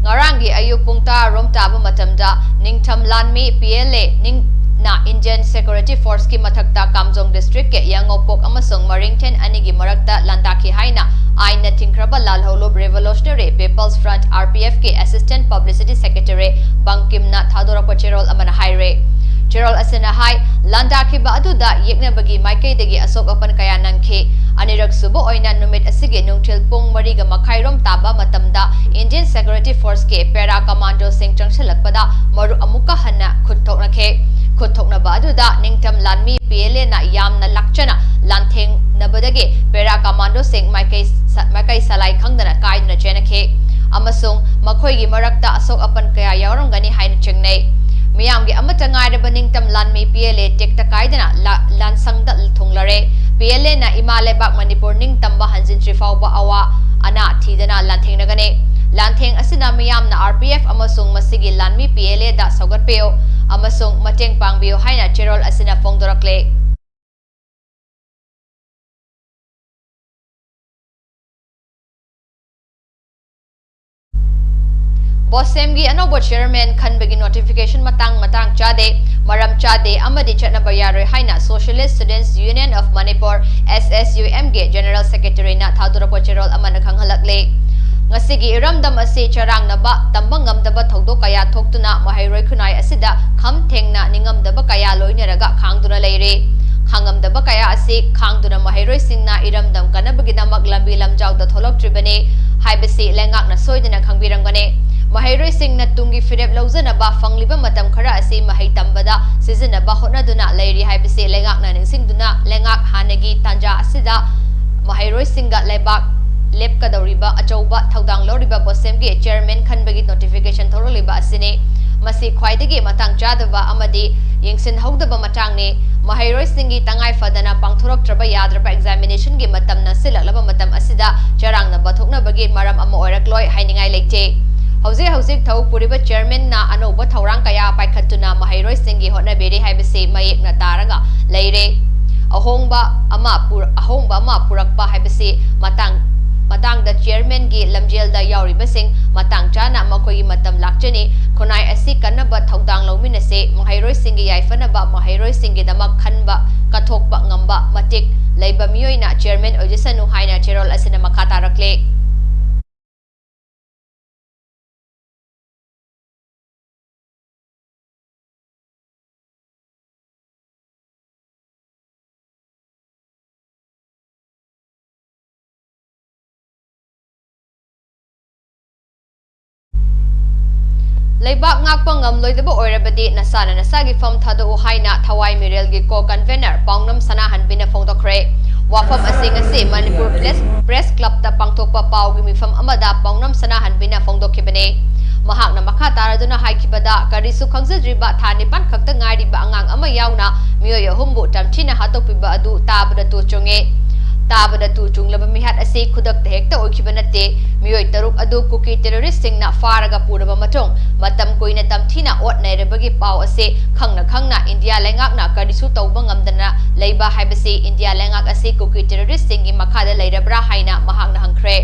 ꯉꯔꯥꯡꯒꯤ ꯑꯌꯨꯛ ꯄꯨꯡ ꯇꯔꯥ ꯔꯣꯝ ꯇꯥꯕ ꯃꯇꯝꯗ ꯅꯤꯡꯊꯝ ꯂꯥꯟꯃꯤ PLA ꯅꯤꯡ-, ꯅ Indian Security Forceꯀꯤ ꯃꯊꯛꯇ ꯀꯥꯝꯖꯣꯡ districtꯀꯤ ꯌꯥꯉꯧꯄꯣꯛ ꯑꯃꯁꯨꯡ ꯃꯔꯤꯡꯊꯦꯟ ꯑꯅꯤꯒꯤ ꯃꯔꯛꯇ ꯂꯥꯟꯗꯥꯈꯤ ꯍꯥꯏꯅ ꯑꯥꯏꯟꯅ ꯊꯤꯡꯈ꯭ꯔꯕ ꯂꯥꯜꯍꯧꯂꯨꯞ Revolutionary People's Front, RPFꯀꯤ assistant publicity secretary ꯕꯪꯀꯤꯝꯅ ꯊꯥꯗꯣꯔꯛꯄ ꯆꯦꯔꯣꯜ ꯑꯃꯅ ꯍꯥꯏꯔꯦ꯫ ꯆꯦꯔꯣꯜ ꯑꯁꯤꯅ ꯍꯥꯏ, ꯂꯥꯟꯗꯥꯈꯤꯕ ꯑꯗꯨꯗ ꯌꯦꯛꯅꯕꯒꯤ ꯃꯥꯏꯀꯩꯗꯒꯤ ꯑꯁꯣꯛ ꯑꯄꯟ ꯀꯌꯥ ꯅꯪꯈꯤ꯫ ꯑꯅꯤꯔꯛ ꯁꯨꯕ ꯑꯣꯏꯅ ꯅꯨꯃꯤꯠ ꯑꯁꯤꯒꯤ ꯅꯨꯡꯊꯤꯜ ꯄꯨꯡ ꯃꯔꯤꯒ ꯃꯈꯥꯏ ꯔꯣꯝ ꯇꯥꯕ ꯃꯇꯝꯗ Indian Security Forceꯀꯤ para commandoꯁꯤꯡ ꯆꯪꯁꯤꯜꯂꯛꯄꯗ ꯃꯔꯨꯞ ꯑꯃꯨꯛꯀ ꯍꯟꯅ ꯈꯨꯠ ꯊꯣꯛꯅꯈꯤ꯫ ꯈꯨꯠ ꯊꯣꯛꯅꯕ ꯑꯗꯨꯗ ꯅꯤꯡꯊꯝ ꯂꯥꯟꯃꯤ PLAꯅ ꯌꯥꯝꯅ ꯂꯥꯛꯆꯅ ꯂꯥꯟꯊꯦꯡꯅꯕꯗꯒꯤ para commandoꯁꯤꯡ ꯃꯥꯏꯀꯩ ꯁ-, ꯃꯥꯏꯀꯩ ꯁꯂꯥꯏ ꯈꯪꯗꯅ ꯀꯥꯏꯗꯨꯅ ꯆꯦꯟꯅꯈꯤ ꯑꯃꯁꯨꯡ ꯃꯈꯣꯏꯒꯤ ꯃꯔꯛꯇ ꯑꯁꯣꯛ ꯑꯄꯟ ꯀꯌꯥ ꯌꯥꯎꯔꯝꯒꯅꯤ ꯍꯥꯏꯅ ꯆꯤꯡꯅꯩ꯫ ꯃꯤꯌꯥꯝꯒꯤ ꯑꯃꯠꯇ ꯉꯥꯏꯔꯕ ꯅꯤꯡꯇꯝ ꯂꯥꯟꯃꯤ PLA ꯇꯦꯛꯇ ꯀꯥꯏꯗꯅ ꯂꯥ-, ꯂꯥꯟꯁꯪꯗ ꯊꯨꯡꯂꯔꯦ꯫ PLAꯅ ꯏꯃꯥ ꯂꯩꯕꯥꯛ ꯃꯅꯤꯄꯨꯔ ꯅꯤꯡꯇꯝꯕ ꯍꯟꯖꯤꯟꯗ꯭ꯔꯤ ꯐꯥꯎꯕ ꯑꯋꯥ ꯑꯅꯥ ꯊꯤꯗꯅ ꯂꯥꯟꯊꯦꯡꯅꯒꯅꯤ꯫ ꯂꯥꯟꯊꯦꯡ ꯑꯁꯤꯗ ꯃꯤꯌꯥꯝꯅ RPF ꯑꯃꯁꯨꯡ ꯃꯁꯤꯒꯤ ꯂꯥꯟꯃꯤ PLAꯗ ꯁꯧꯒꯠꯄꯤꯌꯨ ꯑꯃꯁꯨꯡ ꯃꯇꯦꯡ ꯄꯥꯡꯕꯤꯌꯨ ꯍꯥꯏꯅ ꯆꯦꯔꯣꯜ ꯑꯁꯤꯅ ꯐꯣꯡꯗꯣꯔꯛꯂꯦ꯫ BOSEMꯒꯤ ꯑꯅꯧꯕ chairman ꯈꯟꯕꯒꯤ notification ꯃꯇꯥꯡ ꯃꯇꯥꯡ ꯆꯥꯗꯦ, ꯃꯔꯝ ꯆꯥꯗꯦ ꯑꯃꯗꯤ ꯆꯠꯅꯕ ꯌꯥꯔꯣꯏ ꯍꯥꯏꯅ Socialist Students Union of Manipur, SSUMꯒꯤ general secretaryꯅ ꯊꯥꯗꯣꯔꯛꯄ ꯆꯦꯔꯣꯜ ꯑꯃꯅ ꯈꯪꯍꯜꯂꯛꯂꯦ꯫ ꯉꯁꯤꯒꯤ ꯏꯔꯝꯗꯝ ꯑꯁꯤ ꯆꯔꯥꯡꯅꯕ, ꯇꯝꯕ ꯉꯝꯗꯕ ꯊꯧꯗꯣꯛ ꯀꯌꯥ ꯊꯣꯛꯇꯨꯅ ꯃꯍꯩꯔꯣꯏ ꯈꯨꯟꯅꯥꯏ ꯑꯁꯤꯗ ꯈꯝ ꯊꯦꯡꯅ ꯅꯤꯡꯉꯝꯗꯕ ꯀꯌꯥ ꯂꯣꯏꯅꯔꯒ ꯈꯥꯡꯗꯨꯅ ꯂꯩꯔꯦ꯫ ꯈꯥꯡꯉꯝꯗꯕ ꯀꯌꯥ ꯑꯁꯤ ꯈꯥꯡꯗꯨꯅ ꯃꯍꯩꯔꯣꯏꯁꯤꯡꯅ ꯏꯔꯝꯗꯝ ꯀꯟꯅꯕꯒꯤꯗꯃꯛ ꯂꯝꯕꯤ ꯂꯝꯖꯥꯎꯗ ꯊꯣꯛꯂꯛꯇ꯭ꯔꯤꯕꯅꯤ ꯍꯥꯏꯕꯁꯤ ꯂꯩꯉꯥꯛꯅ ꯁꯣꯏꯗꯅ ꯈꯪꯕꯤꯔꯝꯒꯅꯤ꯫ ꯃꯍꯩꯔꯣꯏꯁꯤꯡꯅ ꯇꯨꯡꯒꯤ ꯐꯤꯔꯦꯞ ꯂꯧꯖꯅꯕ ꯐꯪꯂꯤꯕ ꯃꯇꯝ ꯈꯔ ꯑꯁꯤ ꯃꯍꯩ ꯇꯝꯕꯗ ꯁꯤꯖꯤꯟꯅꯕ ꯍꯣꯠꯅꯗꯨꯅ ꯂꯩꯔꯤ ꯍꯥꯏꯕꯁꯤ ꯂꯩꯉꯥꯛꯅ ꯅꯤꯡꯁꯤꯡꯗꯨꯅ, ꯂꯩꯉꯥꯛ ꯍꯥꯟꯅꯒꯤ ꯇꯥꯟꯖꯥ ꯑꯁꯤꯗ ꯃꯍꯩꯔꯣꯏꯁꯤꯡꯒ ꯂꯩꯕꯥꯛ ꯂꯦꯞꯀꯗꯧꯔꯤꯕ ꯑꯆꯧꯕ ꯊꯧꯗꯥꯡ ꯂꯧꯔꯤꯕ BOSEMꯒꯤ chairman ꯈꯟꯕꯒꯤ notification ꯊꯣꯛꯂꯛꯂꯤꯕ ꯑꯁꯤꯅꯤ꯫ ꯃꯁꯤ ꯈ꯭ꯋꯥꯏꯗꯒꯤ ꯃꯇꯥꯡ ꯆꯥꯗꯕ ꯑꯃꯗꯤ ꯌꯦꯡꯁꯤꯟꯍꯧꯗꯕ ꯃꯇꯥꯡꯅꯤ꯫ ꯃꯍꯩꯔꯣꯏꯁꯤꯡꯒꯤ ꯇꯉꯥꯏ ꯐꯗꯅ ꯄꯥꯡꯊꯣꯔꯛꯇ꯭ꯔꯕ ꯌꯥꯗ꯭ꯔꯕ examination ꯒꯤ ꯃꯇꯝ ꯅꯛꯁꯤꯜꯂꯛꯂꯕ ꯃꯇꯝ ꯑꯁꯤꯗ ꯆꯔꯥꯡꯅꯕ ꯊꯣꯛꯅꯕꯒꯤ ꯃꯔꯝ ꯑꯃ ꯑꯣꯏꯔꯛꯂꯣꯏ ꯍꯥꯏꯅꯤꯡꯉꯥꯏ ꯂꯩꯇꯦ꯫ ꯍꯧꯖꯤꯛ ꯍꯧꯖꯤꯛ ꯊꯕꯛ ꯄꯨꯔꯤꯕ chairman ꯅ ꯑꯅꯧꯕ ꯊꯧꯔꯥꯡ ꯀꯌꯥ ꯄꯥꯏꯈꯠꯇꯨꯅ ꯃꯍꯩꯔꯣꯏꯁꯤꯡꯒꯤ ꯍꯣꯠꯅꯕꯤꯔꯤ ꯍꯥꯏꯕꯁꯤ ꯃꯌꯦꯛꯅ ꯇꯥꯔꯒ ꯂꯩꯔꯦ꯫ ꯑꯍꯣꯡꯕ ꯑꯃ ꯄꯨꯔ-, ꯑꯍꯣꯡꯕ ꯑꯃ ꯄꯨꯔꯛꯄ ꯍꯥꯏꯕꯁꯤ ꯃꯇꯥꯡ, ꯃꯇꯥꯡꯗ chairman ꯒꯤ ꯂꯝꯖꯦꯜꯗ ꯌꯥꯎꯔꯤꯕꯁꯤꯡ ꯃꯇꯥꯡ ꯆꯥꯅ ꯃꯈꯣꯏꯒꯤ ꯃꯇꯝ ꯂꯥꯛꯆꯅꯤ꯫ ꯈꯨꯟꯅꯥꯏ ꯑꯁꯤ ꯀꯟꯅꯕ ꯊꯧꯗꯥꯡ ꯂꯧꯃꯤꯟꯅꯁꯤ꯫ ꯃꯍꯩꯔꯣꯏꯁꯤꯡꯒꯤ ꯌꯥꯏꯐꯅꯕ, ꯃꯍꯩꯔꯣꯏꯁꯤꯡꯒꯤꯗꯃꯛ ꯈꯟꯕ, ꯀꯠꯊꯣꯛꯄ ꯉꯝꯕ ꯃꯇꯤꯛ ꯂꯩꯕ ꯃꯤꯑꯣꯏꯅ chairman ꯑꯣꯏꯖꯁꯅꯨ ꯍꯥꯏꯅ ꯆꯦꯔꯣꯜ ꯑꯁꯤꯅ ꯃꯈꯥ ꯇꯥꯔꯛꯂꯤ꯫ ꯂꯩꯕꯥꯛ ꯉꯥꯛꯄ ꯉꯝꯂꯣꯏꯗꯕ ꯑꯣꯏꯔꯕꯗꯤ ꯅꯁꯥꯅ ꯅꯁꯥꯒꯤ ꯐꯝ ꯊꯥꯗꯣꯛꯎ ꯍꯥꯏꯅ ꯊꯋꯥꯏ ꯃꯤꯔꯦꯜꯒꯤ co-convener ꯄꯥꯎꯅꯝ ꯁꯅꯥꯍꯟꯕꯤꯅ ꯐꯣꯡꯗꯣꯛꯈ꯭ꯔꯦ꯫ ꯋꯥꯐꯝ ꯑꯁꯤ ꯉꯁꯤ ꯃꯅꯤꯄꯨꯔ ꯄ꯭ꯔꯦꯁ, ꯄ꯭ꯔꯦꯁ ꯀ꯭ꯂꯕꯇ ꯄꯥꯡꯊꯣꯛꯄ ꯄꯥꯎꯒꯤ ꯃꯤꯐꯝ ꯑꯃꯗ ꯄꯥꯎꯅꯝ ꯁꯅꯥꯍꯟꯕꯤꯅ ꯐꯣꯡꯗꯣꯛꯈꯤꯕꯅꯤ꯫ ꯃꯍꯥꯛꯅ ꯃꯈꯥ ꯇꯥꯔꯗꯨꯅ ꯍꯥꯏꯈꯤꯕꯗ, ꯀꯔꯤꯁꯨ ꯈꯪꯖꯗ꯭ꯔꯤꯕ ꯊꯥ ꯅꯤꯄꯥꯟ ꯈꯛꯇ ꯉꯥꯏꯔꯤꯕ ꯑꯉꯥꯡ ꯑꯃ ꯌꯥꯎꯅ ꯃꯤꯑꯣꯏ ꯑꯍꯨꯝꯕꯨ ꯇꯝꯊꯤꯅ ꯍꯥꯠꯇꯣꯛꯄꯤꯕ ꯑꯗꯨ ꯇꯥꯕꯗ ꯇꯨ ꯆꯨꯡꯉꯦ꯫ ꯇꯥꯕꯗ ꯇꯨ ꯆꯨꯡꯂꯕ ꯃꯤꯍꯥꯠ ꯑꯁꯤ ꯈꯨꯗꯛꯇ ꯍꯦꯛꯇ ꯑꯣꯏꯈꯤꯕ ꯅꯠꯇꯦ꯫ ꯃꯤꯑꯣꯏ ꯇꯔꯨꯛ ꯑꯗꯨ ꯀꯨꯀꯤ terrorist ꯁꯤꯡꯅ ꯐꯥꯔꯒ ꯄꯨꯔꯕ ꯃꯇꯨꯡ, ꯃꯇꯝ ꯀꯨꯏꯅ ꯇꯝꯊꯤꯅ ꯑꯣꯠ ꯅꯩꯔꯕꯒꯤ ꯄꯥꯎ ꯑꯁꯤ ꯈꯪꯅ ꯈꯪꯅ ꯏꯟꯗꯤꯌꯥ ꯂꯩꯉꯥꯛꯅ ꯀꯔꯤꯁꯨ ꯇꯧꯕ ꯉꯝꯗꯅ ꯂꯩꯕ ꯍꯥꯏꯕꯁꯤ ꯏꯟꯗꯤꯌꯥ ꯂꯩꯉꯥꯛ ꯑꯁꯤ ꯀꯨꯀꯤ terrorist ꯁꯤꯡꯒꯤ ꯃꯈꯥꯗ ꯂꯩꯔꯕ꯭ꯔꯥ ꯍꯥꯏꯅ ꯃꯍꯥꯛꯅ ꯍꯪꯈ꯭ꯔꯦ꯫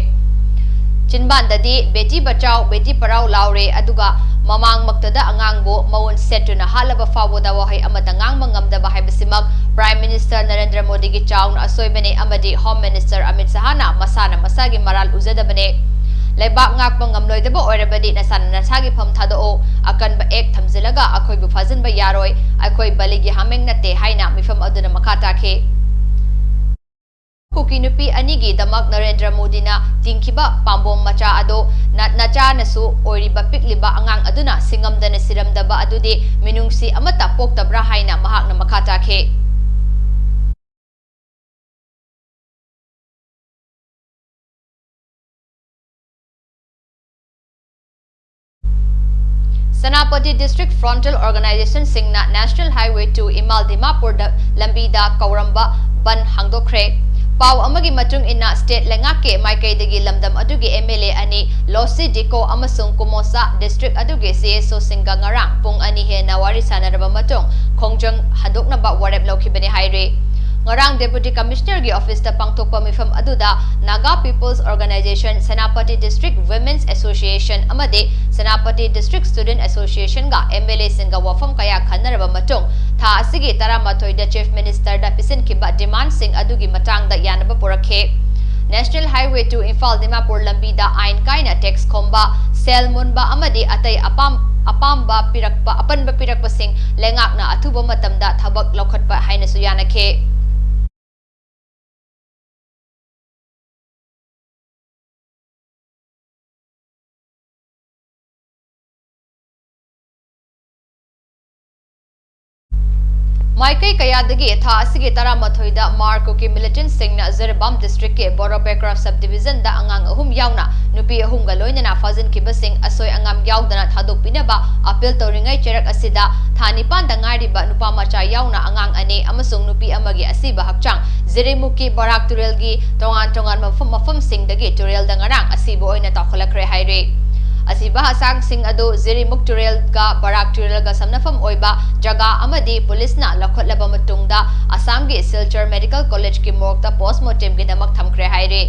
ꯆꯤꯟꯕꯥꯟꯗꯗꯤ "Beti Bachao, Beti Padhao" ꯂꯥꯎꯔꯦ, ꯑꯗꯨꯒ ꯃꯃꯥꯡꯃꯛꯇꯗ ꯑꯉꯥꯡꯕꯨ ꯃꯎꯟ ꯁꯦꯠꯇꯨꯅ ꯍꯥꯠꯂꯕ ꯐꯥꯎꯕꯗ ꯋꯥꯍꯩ ꯑꯃꯠꯇ ꯉꯥꯡꯕ ꯉꯝꯗꯕ ꯍꯥꯏꯕꯁꯤꯃꯛ Prime Minister ꯅꯔꯦꯟꯗ꯭ꯔ ꯃꯣꯗꯤꯒꯤ ꯆꯥꯎꯅ ꯑꯁꯣꯏꯕꯅꯤ ꯑꯃꯗꯤ Home Minister ꯑꯃꯤꯠ ꯁꯍꯥꯅ ꯃꯁꯥꯅ ꯃꯁꯥꯒꯤ ꯃꯔꯥꯜ ꯎꯖꯗꯕꯅꯤ꯫ ꯂꯩꯕꯥꯛ ꯉꯥꯛꯄ ꯉꯝꯂꯣꯏꯗꯕ ꯑꯣꯏꯔꯕꯗꯤ ꯅꯁꯥꯅ ꯅꯁꯥꯒꯤ ꯐꯝ ꯊꯥꯗꯣꯛꯑꯣ꯫ ꯑꯀꯟꯕ act ꯊꯝꯖꯤꯜꯂꯒ ꯑꯩꯈꯣꯏꯕꯨ ꯐꯥꯖꯤꯟꯕ ꯌꯥꯔꯣꯏ꯫ ꯑꯩꯈꯣꯏ ꯕꯂꯤꯒꯤ ꯍꯥꯃꯦꯡ ꯅꯠꯇꯦ ꯍꯥꯏꯅ ꯃꯤꯐꯝ ꯑꯗꯨꯅ ꯃꯈꯥ ꯇꯥꯈꯤ꯫ ꯀꯨꯀꯤ ꯅꯨꯄꯤ ꯑꯅꯤꯒꯤꯗꯃꯛ ꯅꯔꯦꯟꯗ꯭ꯔ ꯃꯣꯗꯤꯅ ꯇꯤꯡꯈꯤꯕ ꯄꯥꯝꯕꯣꯝ ꯃꯆꯥ ꯑꯗꯣ ꯅ-, ꯅꯆꯥꯅꯁꯨ ꯑꯣꯏꯔꯤꯕ ꯄꯤꯛꯂꯤꯕ ꯑꯉꯥꯡ ꯑꯗꯨꯅ ꯁꯤꯡꯉꯝꯗꯅ ꯁꯤꯔꯝꯗꯕ ꯑꯗꯨꯗꯤ ꯃꯤꯅꯨꯡꯁꯤ ꯑꯃꯠꯇ ꯄꯣꯛꯇꯕ꯭ꯔꯥ ꯍꯥꯏꯅ ꯃꯍꯥꯛꯅ ꯃꯈꯥ ꯇꯥꯈꯤ꯫ ꯁꯦꯅꯥꯄꯇꯤ ꯗꯤꯁꯇ꯭ꯔꯤꯛ ꯐ꯭ꯔꯟꯇꯦꯜ ꯑꯣꯔꯒꯅꯥꯏꯖꯦꯁꯟꯁꯤꯡꯅ ꯅꯦꯁꯅꯦꯜ ꯍꯥꯏꯋꯦ ꯇꯨ ꯏꯝꯐꯥꯜ ꯗꯤꯃꯥꯄꯨꯔꯗ ꯂꯝꯕꯤꯗ ꯀꯧꯔꯝꯕ ꯕꯟ ꯍꯥꯡꯗꯣꯛꯈ꯭ꯔꯦ꯫ ꯄꯥꯎ ꯑꯃꯒꯤ ꯃꯇꯨꯡ ꯏꯟꯅ, ꯁ꯭ꯇꯦꯠ ꯂꯩꯉꯥꯛꯀꯤ ꯃꯥꯏꯀꯩꯗꯒꯤ ꯂꯝꯗꯝ ꯑꯗꯨꯒꯤ ꯑꯦꯝ ꯑꯦꯜ ꯑꯦ ꯑꯅꯤ, ꯂꯣꯁꯤ ꯗꯤꯀꯣ ꯑꯃꯁꯨꯡ ꯀꯨꯃꯣꯁꯥ ꯗꯤꯁꯇ꯭ꯔꯤꯛ ꯑꯗꯨꯒꯤ ꯁꯤ ꯑꯦꯁ ꯑꯣꯁꯤꯡꯒ ꯉꯔꯥꯡ ꯄꯨꯡ ꯑꯅꯤ ꯍꯦꯟꯅ ꯋꯥꯔꯤ ꯁꯥꯟꯅꯔꯕ ꯃꯇꯨꯡ, ꯈꯣꯡꯖꯪ ꯍꯟꯗꯣꯛꯅꯕ ꯋꯥꯔꯦꯞ ꯂꯧꯈꯤꯕꯅꯤ ꯍꯥꯏꯔꯤ꯫ ꯉꯔꯥꯡ ꯗꯦꯄꯨꯇꯤ ꯀꯃꯤꯁꯅꯔꯒꯤ ꯑꯣꯐꯤꯁꯇ ꯄꯥꯡꯊꯣꯛꯄ ꯃꯤꯐꯝ ꯑꯗꯨꯗ Naga people's organisation, Senapati district women's association ꯑꯃꯗꯤ ꯁꯦꯅꯥꯄꯇꯤ ꯗꯤꯁꯇ꯭ꯔꯤꯛ ꯁ꯭ꯇꯨꯗꯦꯟꯠ ꯑꯦꯁꯣꯁꯤꯌꯦꯁꯟꯒ ꯑꯦꯝ ꯑꯦꯜ ꯑꯦꯁꯤꯡꯒ ꯋꯥꯐꯝ ꯀꯌꯥ ꯈꯟꯅꯔꯕ ꯃꯇꯨꯡ, ꯊꯥ ꯑꯁꯤꯒꯤ ꯇꯔꯥꯃꯥꯊꯣꯏꯗ ꯆꯤꯐ ꯃꯤꯅꯤꯁꯇꯔꯗ ꯄꯤꯁꯤꯟꯈꯤꯕ ꯗꯤꯃꯥꯟꯗꯁꯤꯡ ꯑꯗꯨꯒꯤ ꯃꯇꯥꯡꯗ ꯌꯥꯅꯕ ꯄꯨꯔꯛꯈꯤ꯫ National highway two Imphal Dimapur ꯂꯝꯕꯤꯗ ꯑꯥꯏꯟ ꯀꯥꯏꯅ ꯇꯦꯛꯁ ꯈꯣꯝꯕ, ꯁꯦꯜ ꯃꯨꯟꯕ ꯑꯃꯗꯤ ꯑꯇꯩ ꯑꯄꯥꯝ-, ꯑꯄꯥꯝꯕ ꯄꯤꯔꯛꯄ, ꯑꯄꯟꯕ ꯄꯤꯔꯛꯄꯁꯤꯡ ꯂꯩꯉꯥꯛꯅ ꯑꯊꯨꯕ ꯃꯇꯝꯗ ꯊꯕꯛ ꯂꯧꯈꯠꯄ ꯍꯥꯏꯅꯁꯨ ꯌꯥꯅꯈꯤ꯫ ꯃꯥꯏꯀꯩ ꯀꯌꯥꯗꯒꯤ ꯊꯥ ꯑꯁꯤꯒꯤ ꯇꯔꯥꯃꯥꯊꯣꯏꯗ ꯃꯥꯔ ꯀꯨꯀꯤ ꯃꯤꯂꯤꯇꯦꯟꯠꯁꯤꯡꯅ ꯖꯤꯔꯤꯕꯥꯝ ꯗꯤꯁꯇ꯭ꯔꯤꯛꯀꯤ ꯕꯣꯔꯣꯄꯦꯀ꯭ꯔꯥ ꯁꯕ ꯗꯤꯕꯤꯖꯟꯗ ꯑꯉꯥꯡ ꯑꯍꯨꯝ ꯌꯥꯎꯅ ꯅꯨꯄꯤ ꯑꯍꯨꯝꯒ ꯂꯣꯏꯅꯅ ꯐꯥꯖꯤꯟꯈꯤꯕꯁꯤꯡ ꯑꯁꯣꯏ ꯑꯉꯥꯝ ꯌꯥꯎꯗꯅ ꯊꯥꯗꯣꯛꯄꯤꯅꯕ ꯑꯄꯤꯜ ꯇꯧꯔꯤꯉꯩ ꯆꯩꯔꯛ ꯑꯁꯤꯗ ꯊꯥ ꯅꯤꯄꯥꯟꯗ ꯉꯥꯏꯔꯤꯕ ꯅꯨꯄꯥ ꯃꯆꯥ ꯌꯥꯎꯅ ꯑꯉꯥꯡ ꯑꯅꯤ ꯑꯃꯁꯨꯡ ꯅꯨꯄꯤ ꯑꯃꯒꯤ ꯑꯁꯤꯕ ꯍꯛꯆꯥꯡ ꯖꯤꯔꯤꯃꯨꯛꯀꯤ ꯕꯔꯥꯛ ꯇꯨꯔꯦꯜꯒꯤ ꯇꯣꯉꯥꯟ ꯇꯣꯉꯥꯟꯕ ꯃꯐꯝ, ꯃꯐꯝꯁꯤꯡꯗꯒꯤ ꯇꯨꯔꯦꯜꯗ ꯉꯔꯥꯡ ꯑꯁꯤꯕ ꯑꯣꯏꯅ ꯇꯥꯎꯈꯠꯂꯛꯈ꯭ꯔꯦ ꯍꯥꯏꯔꯤ꯫ ꯑꯁꯤꯕ ꯍꯛꯆꯥꯡꯁꯤꯡ ꯑꯗꯨ ꯖꯤꯔꯤꯃꯨꯛ ꯇꯨꯔꯦꯜꯒ ꯕꯔꯥꯛ ꯇꯨꯔꯦꯜꯒ ꯁꯝꯅꯐꯝ ꯑꯣꯏꯕ ꯖꯒꯥ ꯑꯃꯗꯤ ꯄꯨꯂꯤꯁꯅ ꯂꯧꯈꯠꯂꯕ ꯃꯇꯨꯡꯗ ꯑꯁꯥꯝꯒꯤ ꯁꯤꯜꯆꯔ ꯃꯦꯗꯤꯀꯦꯜ ꯀꯣꯂꯦꯖꯀꯤ ꯃꯣꯔꯒꯇ ꯄꯣꯁꯃꯣꯔꯇꯦꯝꯒꯤꯗꯃꯛ ꯊꯝꯈ꯭ꯔꯦ ꯍꯥꯏꯔꯤ꯫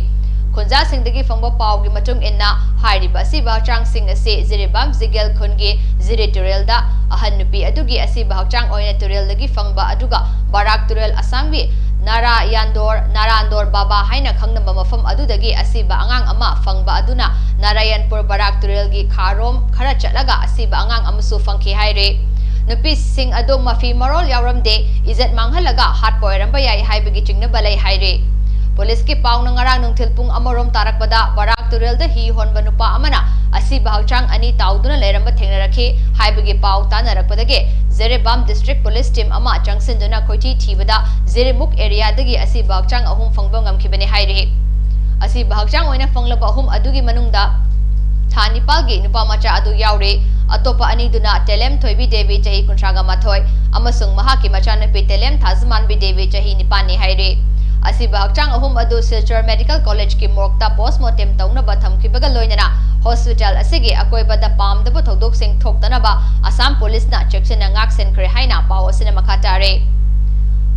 ꯈꯨꯟꯖꯥꯁꯤꯡꯗꯒꯤ ꯐꯪꯕ ꯄꯥꯎꯒꯤ ꯃꯇꯨꯡ ꯏꯟꯅ, ꯍꯥꯏꯔꯤꯕ ꯑꯁꯤꯕ ꯍꯛꯆꯥꯡꯁꯤꯡ ꯑꯁꯤ ꯖꯤꯔꯤꯕꯥꯝ ꯖꯤꯒꯦꯜ ꯈꯨꯟꯒꯤ ꯖꯤꯔꯤ ꯇꯨꯔꯦꯜꯗ, ꯑꯍꯟ ꯅꯨꯄꯤ ꯑꯗꯨꯒꯤ ꯑꯁꯤꯕ ꯍꯛꯆꯥꯡ ꯑꯣꯏꯅ ꯇꯨꯔꯦꯜꯗꯒꯤ ꯐꯪꯕ ꯑꯗꯨꯒ ꯕꯔꯥꯛ ꯇꯨꯔꯦꯜ ꯑꯁꯥꯝꯒꯤ ꯅꯥꯔꯥꯌꯥꯟꯗꯣꯔ, ꯅꯥꯔꯥꯟꯗꯣꯔ ꯕꯥꯕꯥ ꯍꯥꯏꯅ ꯈꯪꯅꯕ ꯃꯐꯝ ꯑꯗꯨꯗꯒꯤ ꯑꯁꯤꯕ ꯑꯉꯥꯡ ꯑꯃ ꯐꯪꯕ ꯑꯗꯨꯅ ꯅꯥꯔꯥꯌꯟꯄꯨꯔ ꯕꯔꯥꯛ ꯇꯨꯔꯦꯜꯒꯤ ꯈꯥꯔꯣꯝ ꯈꯔ ꯆꯠꯂꯒ ꯑꯁꯤꯕ ꯑꯉꯥꯡ ꯑꯃꯁꯨ ꯐꯪꯈꯤ ꯍꯥꯏꯔꯤ꯫ ꯅꯨꯄꯤꯁꯤꯡ ꯑꯗꯨ ꯃꯐꯤ ꯃꯔꯣꯜ ꯌꯥꯎꯔꯝꯗꯦ, ꯏꯖꯠ ꯃꯥꯡꯍꯜꯂꯒ ꯍꯥꯠꯄ ꯑꯣꯏꯔꯝꯕ ꯌꯥꯏ ꯍꯥꯏꯕꯒꯤ ꯆꯤꯡꯅꯕ ꯂꯩ ꯍꯥꯏꯔꯤ꯫ ꯄꯨꯂꯤꯁꯀꯤ ꯄꯥꯎꯅ ꯉꯔꯥꯡ ꯅꯨꯡꯊꯤꯜ ꯄꯨꯡ ꯑꯃꯔꯣꯝ ꯇꯥꯔꯛꯄꯗ ꯕꯔꯥꯛ ꯇꯨꯔꯦꯜꯗ ꯍꯤ ꯍꯣꯟꯕ ꯅꯨꯄꯥ ꯑꯃꯅ ꯑꯁꯤꯕ ꯍꯛꯆꯥꯡ ꯑꯅꯤ ꯇꯥꯎꯗꯨꯅ ꯂꯩꯔꯝꯕ ꯊꯦꯡꯅꯔꯛꯈꯤ ꯍꯥꯏꯕꯒꯤ ꯄꯥꯎ ꯇꯥꯅꯔꯛꯄꯗꯒꯤ ꯖꯤꯔꯤꯕꯥꯝ ꯗꯤꯁꯇ꯭ꯔꯤꯛ ꯄꯨꯂꯤꯁ ꯇꯤꯝ ꯑꯃ ꯆꯪꯁꯤꯟꯗꯨꯅ ꯈꯣꯏꯊꯤ ꯊꯤꯕꯗ ꯖꯤꯔꯤꯃꯨꯛ ꯑꯦꯔꯤꯌꯥꯗꯒꯤ ꯑꯁꯤꯕ ꯍꯛꯆꯥꯡ ꯑꯍꯨꯝ ꯐꯪꯕ ꯉꯝꯈꯤꯕꯅꯤ ꯍꯥꯏꯔꯤ꯫ ꯑꯁꯤꯕ ꯍꯛꯆꯥꯡ ꯑꯣꯏꯅ ꯐꯪꯂꯕ ꯑꯍꯨꯝ ꯑꯗꯨꯒꯤ ꯃꯅꯨꯡꯗ ꯊꯥ ꯅꯤꯄꯥꯜꯒꯤ ꯅꯨꯄꯥ ꯃꯆꯥ ꯑꯗꯨ ꯌꯥꯎꯔꯤ꯫ ꯑꯇꯣꯞꯄ ꯑꯅꯤꯗꯨꯅ ꯇꯦꯂꯦꯝ ꯊꯣꯏꯕꯤ ꯗꯦꯕꯤ, ꯆꯍꯤ ꯀꯨꯟꯊ꯭ꯔꯥꯒ ꯃꯥꯊꯣꯏ, ꯑꯃꯁꯨꯡ ꯃꯍꯥꯛꯀꯤ ꯃꯆꯥꯅꯨꯄꯤ ꯇꯦꯂꯦꯝ ꯊꯥꯖꯃꯥꯟꯕꯤ ꯗꯦꯕꯤ, ꯆꯍꯤ ꯅꯤꯄꯥꯟꯅꯤ ꯍꯥꯏꯔꯤ꯫ ꯑꯁꯤꯕ ꯍꯛꯆꯥꯡ ꯑꯍꯨꯝ ꯑꯗꯨ ꯁꯤꯜꯆꯔ ꯃꯦꯗꯤꯀꯦꯜ ꯀꯣꯂꯦꯖꯀꯤ ꯃꯣꯔꯒꯇ ꯄꯣꯁꯃꯣꯔꯇꯦꯝ ꯇꯧꯅꯕ ꯊꯝꯈꯤꯕꯒ ꯂꯣꯏꯅꯅ ꯍꯣꯁꯄꯤꯇꯥꯜ ꯑꯁꯤꯒꯤ ꯑꯀꯣꯏꯕꯗ ꯄꯥꯝꯗꯕ ꯊꯧꯗꯣꯛꯁꯤꯡ ꯊꯣꯛꯇꯅꯕ ꯑꯁꯥꯝ ꯄꯨꯂꯤꯁꯅ ꯆꯦꯛꯁꯤꯟꯅ ꯉꯥꯛ ꯁꯦꯟꯈ꯭ꯔꯦ ꯍꯥꯏꯅ ꯄꯥꯎ ꯑꯁꯤꯅ ꯃꯈꯥ ꯇꯥꯔꯦ꯫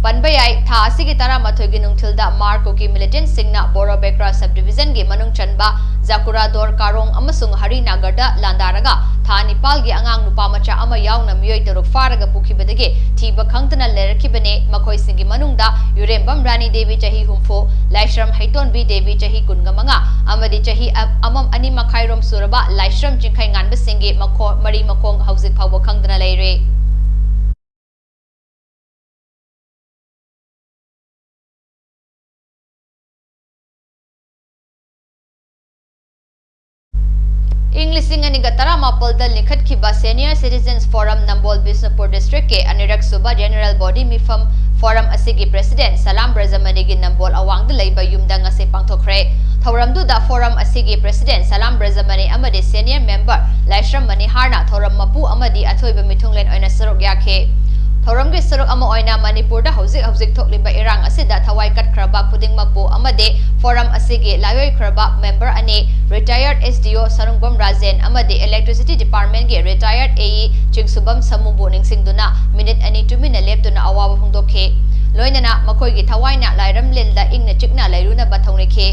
ꯄꯟꯕ ꯌꯥꯏ, ꯊꯥ ꯑꯁꯤꯒꯤ ꯇꯔꯥꯃꯥꯊꯣꯏꯒꯤ ꯅꯨꯡꯊꯤꯜꯗ ꯃꯥꯔ ꯀꯨꯀꯤ ꯃꯤꯂꯤꯇꯦꯟꯠꯁꯤꯡꯅ ꯕꯣꯔꯣ ꯕꯦꯀ꯭ꯔꯥ ꯁꯕ ꯗꯤꯕꯤꯖꯟꯒꯤ ꯃꯅꯨꯡ ꯆꯟꯕ ꯖꯥꯀꯨꯔꯥꯗꯣꯔ ꯀꯥꯔꯣꯡ ꯑꯃꯁꯨꯡ ꯍꯔꯤꯅꯥꯒꯔꯗ ꯂꯥꯟꯗꯥꯔꯒ ꯊꯥ ꯅꯤꯄꯥꯜꯒꯤ ꯑꯉꯥꯡ ꯅꯨꯄꯥ ꯃꯆꯥ ꯑꯃ ꯌꯥꯎꯅ ꯃꯤꯑꯣꯏ ꯇꯔꯨꯛ ꯐꯥꯔꯒ ꯄꯨꯈꯤꯕꯗꯒꯤ ꯊꯤꯕ ꯈꯪꯗꯅ ꯂꯩꯔꯛꯈꯤꯕꯅꯤ꯫ ꯃꯈꯣꯏꯁꯤꯡꯒꯤ ꯃꯅꯨꯡꯗ ꯌꯨꯔꯦꯝꯕꯝ ꯔꯥꯅꯤ ꯗꯦꯕꯤ, ꯆꯍꯤ ꯍꯨꯝꯐꯨ, ꯂꯥꯏꯁ꯭ꯔꯝ ꯍꯩꯇꯣꯟꯕꯤ ꯗꯦꯕꯤ, ꯆꯍꯤ ꯀꯨꯟꯒ ꯃꯉꯥ, ꯑꯃꯗꯤ ꯆꯍꯤ ꯑ-, ꯑꯃꯝ ꯑꯅꯤ ꯃꯈꯥꯏꯔꯣꯝ ꯁꯨꯔꯕ ꯂꯥꯏꯁ꯭ꯔꯝ ꯆꯤꯡꯈꯩ ꯉꯥꯟꯕꯁꯤꯡꯒꯤ ꯃꯈꯣ-, ꯃꯔꯤ ꯃꯈꯣꯡ ꯍꯧꯖꯤꯛ ꯐꯥꯎꯕ ꯈꯪꯗꯅ ꯂꯩꯔꯤ꯫ ꯏꯪ ꯂꯤꯁꯤꯡ ꯑꯅꯤꯒ ꯇꯔꯥꯃꯥꯄꯜꯗ ꯂꯤꯡꯈꯠꯈꯤꯕ Senior Citizens Forum ꯅꯝꯕꯣꯜ ꯕꯤꯁꯅꯨꯄꯨꯔ ꯗꯤꯁꯇ꯭ꯔꯤꯛꯀꯤ ꯑꯅꯤꯔꯛ ꯁꯨꯕ ꯖꯦꯅꯔꯦꯜ ꯕꯣꯗꯤ ꯃꯤꯐꯝ ꯐꯣꯔꯝ ꯑꯁꯤꯒꯤ ꯄ꯭ꯔꯦꯁꯤꯗꯦꯟꯠ ꯁꯂꯥꯝ ꯕ꯭ꯔꯖꯃꯅꯤꯒꯤ ꯅꯝꯕꯣꯜ ꯑꯋꯥꯡꯗ ꯂꯩꯕ ꯌꯨꯝꯗ ꯉꯁꯤ ꯄꯥꯡꯊꯣꯛꯈ꯭ꯔꯦ꯫ ꯊꯧꯔꯝꯗꯨꯗ ꯐꯣꯔꯝ ꯑꯁꯤꯒꯤ ꯄ꯭ꯔꯦꯁꯤꯗꯦꯟꯠ ꯁꯂꯥꯝ ꯕ꯭ꯔꯖꯃꯅꯤ ꯑꯃꯗꯤ ꯁꯦꯅꯤꯌꯔ ꯃꯦꯝꯕꯔ ꯂꯥꯏꯁ꯭ꯔꯝ ꯃꯅꯤꯍꯥꯔꯅ ꯊꯧꯔꯝ ꯃꯄꯨ ꯑꯃꯗꯤ ꯑꯊꯣꯏꯕ ꯃꯤꯊꯨꯡꯂꯦꯟ ꯑꯣꯏꯅ ꯁꯔꯨꯛ ꯌꯥꯈꯤ꯫ ꯊꯧꯔꯝꯒꯤ ꯁꯔꯨꯛ ꯑꯃ ꯑꯣꯏꯅ ꯃꯅꯤꯄꯨꯔꯗ ꯍꯧꯖꯤꯛ ꯍꯧꯖꯤꯛ ꯊꯣꯛꯂꯤꯕ ꯏꯔꯥꯡ ꯑꯁꯤꯗ ꯊꯋꯥꯏ ꯀꯠꯈ꯭ꯔꯕ ꯈꯨꯗꯤꯡꯃꯛꯄꯨ ꯑꯃꯗꯤ ꯐꯣꯔꯝ ꯑꯁꯤꯒꯤ ꯂꯥꯏꯑꯣꯏꯈ꯭ꯔꯕ ꯃꯦꯝꯕꯔ ꯑꯅꯤ, ꯔꯤꯇꯥꯌꯔꯗ ꯑꯦꯁ ꯗꯤ ꯑꯣ ꯁꯔꯨꯡꯕꯝ ꯔꯥꯖꯦꯟ ꯑꯃꯗꯤ ꯏꯂꯦꯛꯇ꯭ꯔꯤꯁꯤꯇꯤ ꯗꯤꯄꯥꯔꯠꯃꯦꯟꯠꯀꯤ ꯔꯤꯇꯥꯌꯔꯗ ꯑꯦ ꯏ ꯆꯤꯡꯁꯨꯕꯝ ꯁꯃꯨꯕꯨ ꯅꯤꯡꯁꯤꯡꯗꯨꯅ ꯃꯤꯅꯤꯠ ꯑꯅꯤ ꯇꯨꯃꯤꯟꯅ ꯂꯦꯞꯇꯨꯅ ꯑꯋꯥꯕ ꯐꯣꯡꯗꯣꯛꯈꯤ꯫ ꯂꯣꯏꯅꯅ ꯃꯈꯣꯏꯒꯤ ꯊꯋꯥꯏꯅ ꯂꯥꯏꯔꯝꯂꯦꯟꯗ ꯏꯪꯅ ꯆꯤꯛꯅ ꯂꯩꯔꯨꯅꯕ ꯊꯧꯅꯤꯈꯤ꯫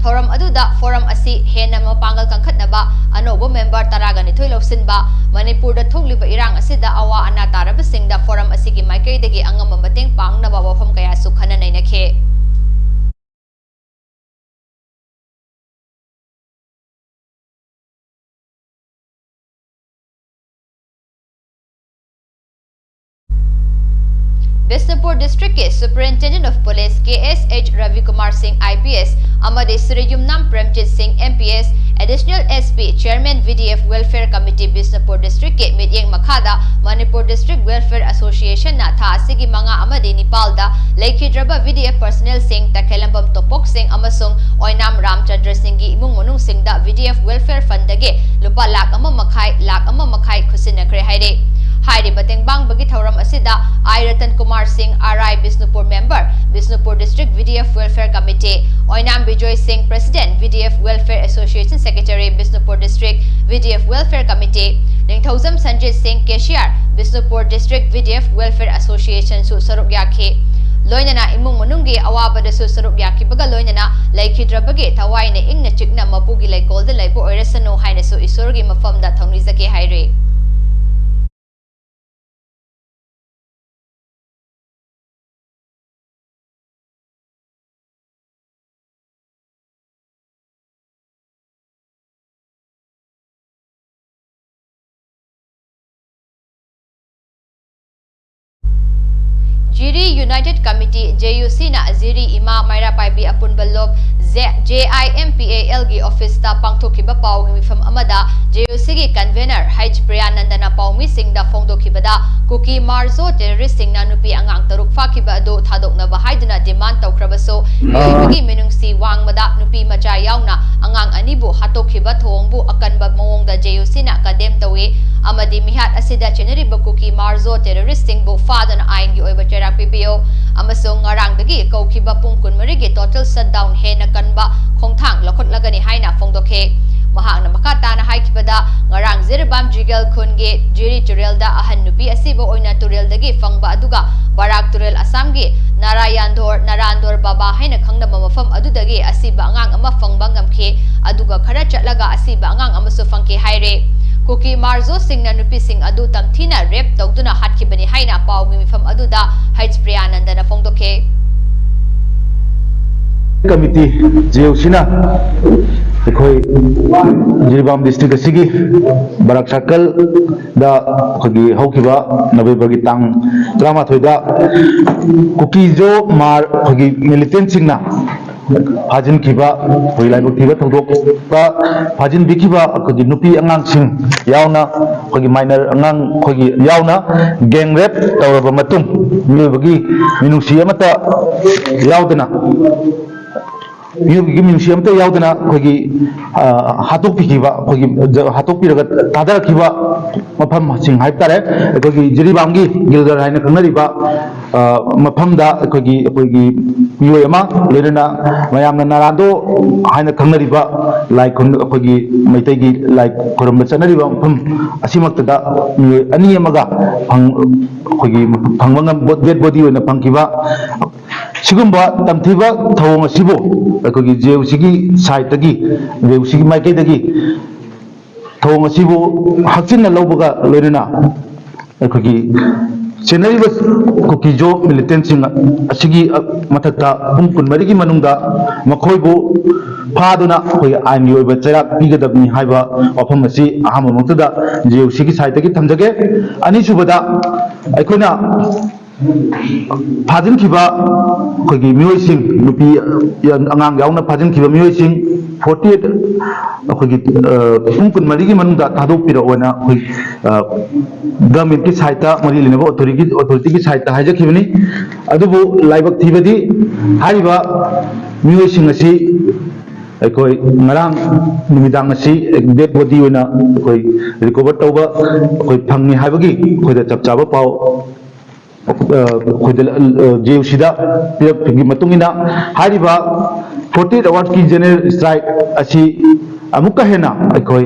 ꯊꯧꯔꯝ ꯑꯗꯨꯗ ꯐꯣꯔꯝ ꯑꯁꯤ ꯍꯦꯟꯅ ꯃꯄꯥꯡꯒꯜ ꯀꯟꯈꯠꯅꯕ, ꯑꯅꯧꯕ ꯃꯦꯝꯕꯔ ꯇꯔꯥꯒ ꯅꯤꯊꯣꯏ ꯂꯧꯁꯤꯟꯕ, ꯃꯅꯤꯄꯨꯔꯗ ꯊꯣꯛꯂꯤꯕ ꯏꯔꯥꯡ ꯑꯁꯤꯗ ꯑꯋꯥ ꯑꯅꯥ ꯇꯥꯔꯕꯁꯤꯡꯗ ꯐꯣꯔꯝ ꯑꯁꯤꯒꯤ ꯃꯥꯏꯀꯩꯗꯒꯤ ꯑꯉꯝꯕ ꯃꯇꯦꯡ ꯄꯥꯡꯅꯕ ꯋꯥꯐꯝ ꯀꯌꯥꯁꯨ ꯈꯟꯅ ꯅꯩꯅꯈꯤ꯫ ꯕꯤꯁꯅꯨꯄꯨꯔ ꯗꯤꯁꯇ꯭ꯔꯤꯛꯀꯤ Superintendent of Police K S H Rabikumar Singh I P S ꯑꯃꯗꯤ Shri Yumnam Premjit Singh M P S, Additional S P, Chairman V D F Welfare Committee Bishnupur ꯗꯤꯁꯇ꯭ꯔꯤꯛꯀꯤ ꯃꯤꯠꯌꯦꯡ ꯃꯈꯥꯗ ꯃꯅꯤꯄꯨꯔ ꯗꯤꯁꯇ꯭ꯔꯤꯛ ꯋꯦꯜꯐꯦꯌꯔ ꯑꯦꯁꯣꯁꯤꯌꯦꯁꯟꯅ ꯊꯥ ꯑꯁꯤꯒꯤ ꯃꯉꯥ ꯑꯃꯗꯤ ꯅꯤꯄꯥꯜꯗ ꯂꯩꯈꯤꯗ꯭ꯔꯕ V D F ꯄꯔꯁꯅꯦꯜꯁꯤꯡ ꯇꯈꯦꯂꯝꯕꯝ ꯇꯣꯝꯄꯣꯛ ꯁꯤꯡ ꯑꯃꯁꯨꯡ ꯑꯣꯏꯅꯥꯝ ꯔꯥꯝꯆꯟꯗ꯭ꯔ ꯁꯤꯡꯒꯤ ꯏꯃꯨꯡ ꯃꯅꯨꯡꯁꯤꯡꯗ V D F Welfare Fundꯗꯒꯤ ꯂꯨꯄꯥ ꯂꯥꯈ ꯑꯃ ꯃꯈꯥꯏ, ꯂꯥꯈ ꯑꯃ ꯃꯈꯥꯏ ꯈꯨꯠꯁꯤꯟꯅꯈ꯭ꯔꯦ ꯍꯥꯏꯔꯦ꯫ ꯍꯥꯏꯔꯤꯕ ꯇꯦꯡꯕꯥꯡꯕꯒꯤ ꯊꯧꯔꯝ ꯑꯁꯤꯗ ꯑꯥꯏ ꯔꯇꯟ ꯀꯨꯃꯥꯔ ꯁꯤꯡ, R I Bishnupur member, Bishnupur District V D F Welfare Committee, ꯑꯣꯏꯅꯥꯝ ꯕꯤꯖꯣꯏ ꯁꯤꯡ, President, V D F Welfare Association Secretary, Bishnupur District V D F Welfare Committee, ꯅꯤꯡꯊꯧꯖꯝ ꯁꯟꯖꯤꯠ ꯁꯤꯡ, cashier, Bishnupur District V D F Welfare Associationꯁꯨ ꯁꯔꯨꯛ ꯌꯥꯈꯤ꯫ ꯂꯣꯏꯅꯅ ꯏꯃꯨꯡ ꯃꯅꯨꯡꯒꯤ ꯑꯋꯥꯕꯗꯁꯨ ꯁꯔꯨꯛ ꯌꯥꯈꯤꯕꯒ ꯂꯣꯏꯅꯅ ꯂꯩꯈꯤꯗ꯭ꯔꯕꯒꯤ ꯊꯋꯥꯏꯅ ꯏꯪꯅ ꯆꯤꯛꯅ ꯃꯄꯨꯒꯤ ꯂꯩꯀꯣꯜꯗ ꯂꯩꯕ ꯑꯣꯏꯔꯁꯅꯨ ꯍꯥꯏꯅꯁꯨ ꯏꯁꯣꯔꯒꯤ ꯃꯐꯝꯗ ꯊꯧꯅꯤꯖꯒꯦ ꯍꯥꯏꯔꯤ꯫ ꯖꯤꯔꯤ United Committee, JUCꯅ ꯖꯤꯔꯤ ꯏꯃꯥ ꯃꯩꯔꯥ ꯄꯥꯏꯕꯤ ꯑꯄꯨꯟꯕ ꯂꯣꯞ, JIMPALꯒꯤ officeꯇ ꯄꯥꯡꯊꯣꯛꯈꯤꯕ ꯄꯥꯎꯒꯤ ꯃꯤꯐꯝ ꯑꯃꯗ JUCꯒꯤ convener H ꯄ꯭ꯔꯤꯌꯥꯅꯟꯗꯅ ꯄꯥꯎꯃꯤꯁꯤꯡꯗ ꯐꯣꯡꯗꯣꯛꯈꯤꯕꯗ, ꯀꯨꯀꯤ ꯃꯥꯔꯖꯣ terroristꯁꯤꯡꯅ ꯅꯨꯄꯤ ꯑꯉꯥꯡ ꯇꯔꯨꯛ ꯐꯥꯈꯤꯕ ꯑꯗꯨ ꯊꯥꯗꯣꯛꯅꯕ ꯍꯥꯏꯗꯨꯅ demand ꯇꯧꯈ꯭ꯔꯕꯁꯨ, ꯍꯤꯡꯕꯒꯤ ꯃꯤꯅꯨꯡꯁꯤ ꯋꯥꯡꯃꯗ ꯅꯨꯄꯤ ꯃꯆꯥ ꯌꯥꯎꯅ ꯑꯉꯥꯡ ꯑꯅꯤꯕꯨ ꯍꯥꯠꯇꯣꯛꯈꯤꯕ ꯊꯧꯑꯣꯡꯕꯨ ꯑꯀꯟꯕ ꯃꯑꯣꯡꯗ JUCꯅ condemn ꯇꯧꯏ ꯑꯃꯗꯤ ꯃꯤꯍꯥꯠ ꯑꯁꯤꯗ ꯆꯦꯟꯅꯔꯤꯕ ꯀꯨꯀꯤ ꯃꯥꯔꯖꯣ terroristꯁꯤꯡꯕꯨ ꯐꯥꯗꯨꯅ ꯑꯥꯏꯟꯒꯤ ꯑꯣꯏꯕ ꯆꯩꯔꯥꯛ ꯄꯤꯕꯤꯌꯨ ꯑꯃꯁꯨꯡ ꯉꯔꯥꯡꯗꯒꯤ ꯀꯧꯈꯤꯕ ꯄꯨꯡ ꯀꯨꯟꯃꯔꯤꯒꯤ total shutdown ꯍꯦꯟꯅ ꯀꯟꯕ ꯈꯣꯡꯊꯥꯡ ꯂꯧꯈꯠꯂꯒꯅꯤ ꯍꯥꯏꯅ ꯐꯣꯡꯗꯣꯛꯈꯤ꯫ ꯃꯍꯥꯛꯅ ꯃꯈꯥ ꯇꯥꯅ ꯍꯥꯏꯈꯤꯕꯗ, ꯉꯔꯥꯡ ꯖꯤꯔꯤꯕꯥꯝ ꯖꯤꯒꯦꯜ ꯈꯨꯟꯒꯤ ꯖꯤꯔꯤ ꯇꯨꯔꯦꯜꯗ ꯑꯍꯟ ꯅꯨꯄꯤ ꯑꯁꯤꯕ ꯑꯣꯏꯅ ꯇꯨꯔꯦꯜꯗꯒꯤ ꯐꯪꯕ ꯑꯗꯨꯒ ꯕꯔꯥꯛ ꯇꯨꯔꯦꯜ ꯑꯁꯥꯝꯒꯤ ꯅꯥꯔꯥꯌꯟꯗꯣꯔ, ꯅꯥꯔꯥꯟꯗꯣꯔ ꯕꯥꯕꯥ ꯍꯥꯏꯅ ꯈꯪꯅꯕ ꯃꯐꯝ ꯑꯗꯨꯗꯒꯤ ꯑꯁꯤꯕ ꯑꯉꯥꯡ ꯑꯃ ꯐꯪꯕ ꯉꯝꯈꯤ, ꯑꯗꯨꯒ ꯈꯔ ꯆꯠꯂꯒ ꯑꯁꯤꯕ ꯑꯉꯥꯡ ꯑꯃꯁꯨ ꯐꯪꯈꯤ ꯍꯥꯏꯔꯦ꯫ ꯀꯨꯀꯤ ꯃꯥꯔꯖꯣꯁꯤꯡꯅ ꯅꯨꯄꯤꯁꯤꯡ ꯑꯗꯨ ꯇꯝꯊꯤꯅ rape ꯇꯧꯗꯨꯅ ꯍꯥꯠꯈꯤꯕꯅꯤ ꯍꯥꯏꯅ ꯄꯥꯎꯒꯤ ꯃꯤꯐꯝ ꯑꯗꯨꯗ H ꯄ꯭ꯔꯤꯌꯥꯅꯟꯗꯅ ꯐꯣꯡꯗꯣꯛꯈꯤ꯫ Committee, JUCꯅ ꯑꯩꯈꯣꯏ ꯖꯤꯔꯤꯕꯥꯝ ꯗꯤꯁꯇ꯭ꯔꯤꯛ ꯑꯁꯤꯒꯤ ꯕꯔꯥꯛ ꯁꯔꯀꯜꯗ ꯑꯩꯈꯣꯏꯒꯤ ꯍꯧꯈꯤꯕ ꯅꯕꯦꯝꯕꯔꯒꯤ ꯇꯥꯡ ꯇꯔꯥꯃꯥꯊꯣꯏꯗ ꯀꯨꯀꯤꯖꯣ ꯃꯥꯔ ꯑꯩꯈꯣꯏꯒꯤ ꯃꯤꯂꯤꯇꯦꯟꯁꯤꯡꯅ ꯐꯥꯖꯤꯟꯈꯤꯕ, ꯑꯩꯈꯣꯏ ꯂꯥꯏꯕꯛ ꯊꯤꯕ ꯊꯧꯗꯣꯛꯇ ꯐꯥꯖꯤꯟꯕꯤꯈꯤꯕ ꯑꯩꯈꯣꯏꯒꯤ ꯅꯨꯄꯤ ꯑꯉꯥꯡꯁꯤꯡ ꯌꯥꯎꯅ, ꯑꯩꯈꯣꯏꯒꯤ ꯃꯥꯏꯅꯔ ꯑꯉꯥꯡ ꯑꯩꯈꯣꯏꯒꯤ ꯌꯥꯎꯅ ꯒꯦꯡ ꯔꯦꯞ ꯇꯧꯔꯕ ꯃꯇꯨꯡ, ꯃꯤꯑꯣꯏꯕꯒꯤ ꯃꯤꯅꯨꯡꯁꯤ ꯑꯃꯠꯇ ꯌꯥꯎꯗꯅ, ꯃꯤꯑꯣꯏꯕꯒꯤ ꯃꯤꯅꯨꯡꯁꯤ ꯑꯃꯠꯇ ꯌꯥꯎꯗꯅ ꯑꯩꯈꯣꯏꯒꯤ, ꯑ, ꯍꯥꯠꯇꯣꯛꯄꯤꯈꯤꯕ, ꯑꯩꯈꯣꯏꯒꯤ ꯖ-, ꯍꯥꯠꯇꯣꯛꯄꯤꯔꯒ ꯊꯥꯗꯔꯛꯈꯤꯕ ꯃꯐꯝꯁꯤꯡ ꯍꯥꯏꯕ ꯇꯥꯔꯦ, ꯑꯩꯈꯣꯏꯒꯤ ꯖꯤꯔꯤꯕꯥꯝꯒꯤ ꯒꯤꯜꯒꯔ ꯍꯥꯏꯅ ꯈꯪꯅꯔꯤꯕ, ꯑ, ꯃꯐꯝꯗ ꯑꯩꯈꯣꯏꯒꯤ, ꯑꯩꯈꯣꯏꯒꯤ ꯃꯤꯑꯣꯏ ꯑꯃ, ꯂꯣꯏꯅꯅ ꯃꯌꯥꯝꯅ ꯅꯥꯔꯥꯟꯗꯣ ꯍꯥꯏꯅ ꯈꯪꯅꯔꯤꯕ ꯂꯥꯏ ꯈꯨꯔꯨꯝ-, ꯑꯩꯈꯣꯏꯒꯤ ꯃꯩꯇꯩꯒꯤ ꯂꯥꯏ ꯈꯨꯔꯨꯝꯕ ꯆꯠꯅꯔꯤꯕ ꯃꯐꯝ ꯑꯁꯤꯃꯛꯇꯗ ꯃꯤꯑꯣꯏ ꯑꯅꯤ ꯑꯃꯒ ꯐꯪ-, ꯑꯩꯈꯣꯏꯒꯤ ꯐꯪꯕ ꯉꯝ-, ꯗꯦꯗ ꯕꯣꯗꯤ ꯑꯣꯏꯅ ꯐꯪꯈꯤꯕ꯫ ꯁꯤꯒꯨꯝꯕ ꯇꯝꯊꯤꯕ ꯊꯧꯑꯣꯡ ꯑꯁꯤꯕꯨ ꯑꯩꯈꯣꯏꯒꯤ ꯖꯦ ꯑꯣ ꯁꯤꯒꯤ ꯁꯥꯏꯠꯇꯒꯤ, ꯖꯦ ꯑꯣ ꯁꯤꯒꯤ ꯃꯥꯏꯀꯩꯗꯒꯤ ꯊꯧꯑꯣꯡ ꯑꯁꯤꯕꯨ ꯍꯛꯆꯤꯟꯅ ꯂꯧꯕꯒ ꯂꯣꯏꯅꯅ ꯑꯩꯈꯣꯏꯒꯤ ꯆꯦꯟꯅꯔꯤꯕ ꯀꯨꯀꯤꯖꯣ ꯃꯤꯂꯤꯇꯦꯟꯁꯤꯡ ꯑꯁꯤꯒꯤ ꯃꯊꯛꯇ ꯄꯨꯡ ꯀꯨꯟꯃꯔꯤꯒꯤ ꯃꯅꯨꯡꯗ ꯃꯈꯣꯏꯕꯨ ꯐꯥꯗꯨꯅ ꯑꯩꯈꯣꯏꯒꯤ ꯑꯥꯏꯟꯒꯤ ꯑꯣꯏꯕ ꯆꯩꯔꯥꯛ ꯄꯤꯒꯗꯕꯅꯤ ꯍꯥꯏꯕ ꯋꯥꯐꯝ ꯑꯁꯤ ꯑꯍꯥꯟꯕꯃꯛꯇꯗ ꯖꯦ ꯑꯣ ꯁꯤꯒꯤ ꯁꯥꯏꯠꯇꯒꯤ ꯊꯝꯖꯒꯦ꯫ ꯑꯅꯤꯁꯨꯕꯗ, ꯑꯩꯈꯣꯏꯅ ꯐꯥꯖꯤꯟꯈꯤꯕ ꯑꯩꯈꯣꯏꯒꯤ ꯃꯤꯑꯣꯏꯁꯤꯡ, ꯅꯨꯄꯤ ꯑꯉꯥꯡ ꯌꯥꯎꯅ ꯐꯥꯖꯤꯟꯈꯤꯕ ꯃꯤꯑꯣꯏꯁꯤꯡ ꯐꯣꯔꯇꯤ ꯑꯩꯠ, ꯑꯩꯈꯣꯏꯒꯤ, ꯑ, ꯄꯨꯡ ꯀꯨꯟꯃꯔꯤꯒꯤ ꯃꯅꯨꯡꯗ ꯊꯥꯗꯣꯛꯄꯤꯔꯛꯑꯣꯅ ꯑꯩꯈꯣꯏ, ꯑ, ꯒꯚꯔꯟꯃꯦꯟꯠꯀꯤ ꯁꯥꯏꯠꯇ, ꯃꯔꯤ ꯂꯩꯅꯕ ꯑꯣꯊꯣꯔꯤꯇꯤ, ꯑꯣꯊꯣꯔꯤꯇꯤꯒꯤ ꯁꯥꯏꯠꯇ ꯍꯥꯏꯖꯈꯤꯕꯅꯤ꯫ ꯑꯗꯨꯕꯨ ꯂꯥꯏꯕꯛ ꯊꯤꯕꯗꯤ ꯍꯥꯏꯔꯤꯕ ꯃꯤꯑꯣꯏꯁꯤꯡ ꯑꯁꯤ ꯑꯩꯈꯣꯏ ꯉꯔꯥꯡ ꯅꯨꯃꯤꯗꯥꯡ ꯑꯁꯤ ꯗꯦꯗ ꯕꯣꯗꯤ ꯑꯣꯏꯅ ꯑꯩꯈꯣꯏ ꯔꯤꯀꯣꯚꯔ ꯇꯧꯕ ꯑꯩꯈꯣꯏ ꯐꯪꯉꯤ ꯍꯥꯏꯕꯒꯤ ꯑꯩꯈꯣꯏꯗ ꯆꯞ ꯆꯥꯕ ꯄꯥꯎ, ꯑ, ꯑꯩꯈꯣꯏꯗ, ꯑ, ꯖꯦ ꯑꯣ ꯁꯤꯗ ꯄꯤꯔꯛꯄꯒꯤ ꯃꯇꯨꯡ ꯏꯟꯅ ꯍꯥꯏꯔꯤꯕ ꯐꯣꯔꯇꯤ ꯑꯦꯠ ꯑꯋꯥꯔꯁꯀꯤ ꯖꯦꯅꯔꯦꯜ ꯏꯁꯇ꯭ꯔꯥꯏꯛ ꯑꯁꯤ ꯑꯃꯨꯛꯀ ꯍꯦꯟꯅ ꯑꯩꯈꯣꯏ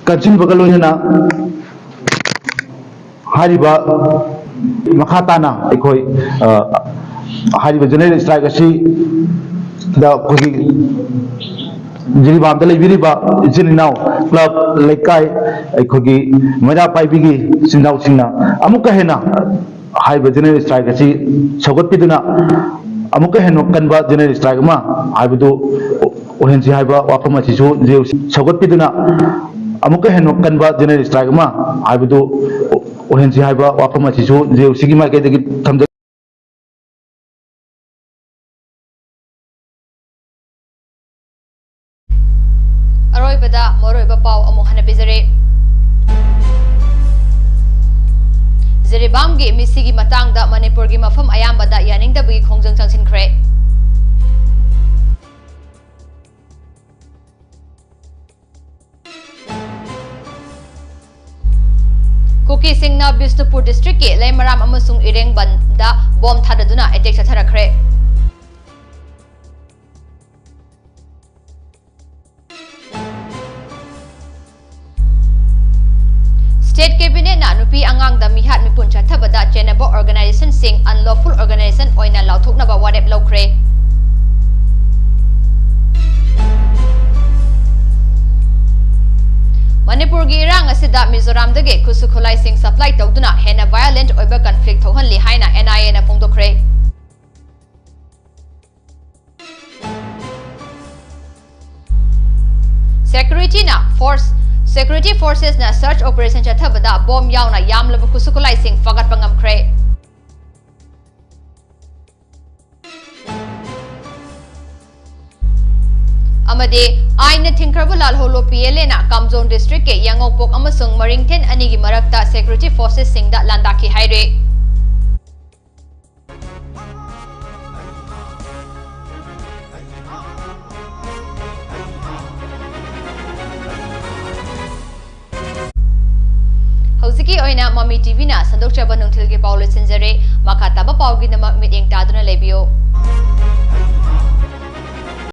ꯀꯟꯁꯤꯟꯕꯒ ꯂꯣꯏꯅꯅ ꯍꯥꯏꯔꯤꯕ ꯃꯈꯥ ꯇꯥꯅ ꯑꯩꯈꯣꯏ, ꯑ, ꯍꯥꯏꯔꯤꯕ ꯖꯦꯅꯔꯦꯜ ꯏꯁꯇ꯭ꯔꯥꯏꯛ ꯑꯁꯤꯗ ꯑꯩꯈꯣꯏꯒꯤ ꯖꯤꯔꯤꯕꯥꯝꯗ ꯂꯩꯕꯤꯔꯤꯕ ꯏꯆꯤꯟ ꯏꯅꯥꯎ, ꯀ꯭ꯂꯕ, ꯂꯩꯀꯥꯏ, ꯑꯩꯈꯣꯏꯒꯤ ꯃꯩꯔꯥ ꯄꯥꯏꯕꯤꯒꯤ ꯏꯆꯤꯟ ꯏꯅꯥꯎꯁꯤꯡꯅ ꯑꯃꯨꯛꯀ ꯍꯦꯟꯅ ꯍꯥꯏꯔꯤꯕ ꯖꯦꯅꯔꯦꯜ ꯏꯁꯇ꯭ꯔꯥꯏꯛ ꯑꯁꯤ ꯁꯧꯒꯠꯄꯤꯗꯨꯅ ꯑꯃꯨꯛꯀ ꯍꯦꯟꯅ ꯀꯟꯕ ꯖꯦꯅꯔꯦꯜ ꯏꯁꯇ꯭ꯔꯥꯏꯛ ꯑꯃ ꯍꯥꯏꯕꯗꯨ ꯑꯣꯏꯍꯟꯁꯤ ꯍꯥꯏꯕ ꯋꯥꯐꯝ ꯑꯁꯤꯁꯨ ꯖꯦ ꯌꯨ ꯁꯤ ꯁꯧꯒꯠꯄꯤꯗꯨꯅ ꯑꯃꯨꯛꯀ ꯍꯦꯟꯅ ꯀꯟꯕ general strike ꯑꯃ ꯍꯥꯏꯕꯗꯨ ꯑꯣꯏꯍꯟꯁꯤ ꯍꯥꯏꯕ ꯋꯥꯐꯝ ꯑꯁꯤꯁꯨ ꯖꯦ ꯌꯨ ꯁꯤꯒꯤ ꯃꯥꯏꯀꯩꯗꯒꯤ ꯊꯝꯖꯒꯦ꯫ ꯑꯔꯣꯏꯕꯗ ꯃꯔꯨꯑꯣꯏꯕ ꯄꯥꯎ ꯑꯃꯨꯛ ꯍꯟꯅ ꯄꯤꯖꯔꯤ꯫ ꯖꯤꯔꯤꯕꯥꯝꯒꯤ ꯃꯤꯁꯤꯒꯤ ꯃꯇꯥꯡꯗ ꯃꯅꯤꯄꯨꯔꯒꯤ ꯃꯐꯝ ꯑꯌꯥꯝꯕꯗ ꯌꯥꯅꯤꯡꯗꯕꯒꯤ ꯈꯣꯡꯖꯪ ꯆꯪꯁꯤꯟꯈ꯭ꯔꯦ꯫ ꯀꯨꯀꯤꯁꯤꯡꯅ ꯕꯤꯁꯅꯨꯄꯨꯔ districtꯀꯤ ꯂꯩꯃꯔꯥꯝ ꯑꯃꯁꯨꯡ ꯏꯔꯦꯡꯕꯟꯗ ꯕꯣꯝ ꯊꯥꯗꯗꯨꯅ attack ꯆꯠꯊꯔꯛꯈ꯭ꯔꯦ꯫ State Cabinetꯅ ꯅꯨꯄꯤ ꯑꯉꯥꯡꯗ ꯃꯤꯍꯥꯠ ꯃꯤꯄꯨꯟ ꯆꯠꯊꯕꯗ ꯆꯦꯟꯅꯕ organizationꯁꯤꯡ unlawful organization ꯑꯣꯏꯅ ꯂꯥꯎꯊꯣꯛꯅꯕ ꯋꯥꯔꯦꯞ ꯂꯧꯈ꯭ꯔꯦ꯫ ꯃꯅꯤꯄꯨꯔꯒꯤ ꯏꯔꯥꯡ ꯑꯁꯤꯗ ꯃꯤꯖꯣꯔꯥꯝꯗꯒꯤ ꯈꯨꯠꯁꯨ ꯈꯨꯠꯂꯥꯏꯁꯤꯡ supply ꯇꯧꯗꯨꯅ ꯍꯦꯟꯅ violent ꯑꯣꯏꯕ conflict ꯊꯣꯛꯍꯜꯂꯤ ꯍꯥꯏꯅ N I Aꯅ ꯐꯣꯡꯗꯣꯛꯈ꯭ꯔꯦ꯫ Securityꯅ force, security forcesꯅ search operation ꯆꯠꯊꯕꯗ ꯕꯣꯝ ꯌꯥꯎꯅ ꯌꯥꯝꯂꯕ ꯈꯨꯠꯁꯨ ꯈꯨꯠꯂꯥꯏꯁꯤꯡ ꯐꯥꯒꯠꯄ ꯉꯝꯈ꯭ꯔꯦ꯫ ꯑꯃꯗꯤ ꯑꯥꯏꯟꯅ ꯊꯤꯡꯈ꯭ꯔꯕ ꯂꯥꯜꯍꯧꯂꯨ P L Aꯅ ꯀꯥꯝꯖꯣꯟ districtꯀꯤ ꯌꯥꯉꯧꯄꯣꯛ ꯑꯃꯁꯨꯡ ꯃꯔꯤꯡꯊꯦꯟ ꯑꯅꯤꯒꯤ ꯃꯔꯛꯇ security forcesꯁꯤꯡꯗ ꯂꯥꯟꯗꯥꯈꯤ ꯍꯥꯏꯔꯤ꯫ ꯍꯧꯖꯤꯛꯀꯤ ꯑꯣꯏꯅ ꯃꯃꯤ ꯇꯤꯚꯤꯅ ꯁꯟꯗꯣꯛꯆꯕ ꯅꯨꯡꯊꯤꯜꯒꯤ ꯄꯥꯎ ꯂꯣꯏꯁꯤꯟꯖꯔꯦ꯫ ꯃꯈꯥ ꯇꯥꯕ ꯄꯥꯎꯒꯤꯗꯃꯛ ꯃꯤꯠꯌꯦꯡ ꯇꯥꯗꯨꯅ ꯂꯩꯕꯤꯌꯨ꯫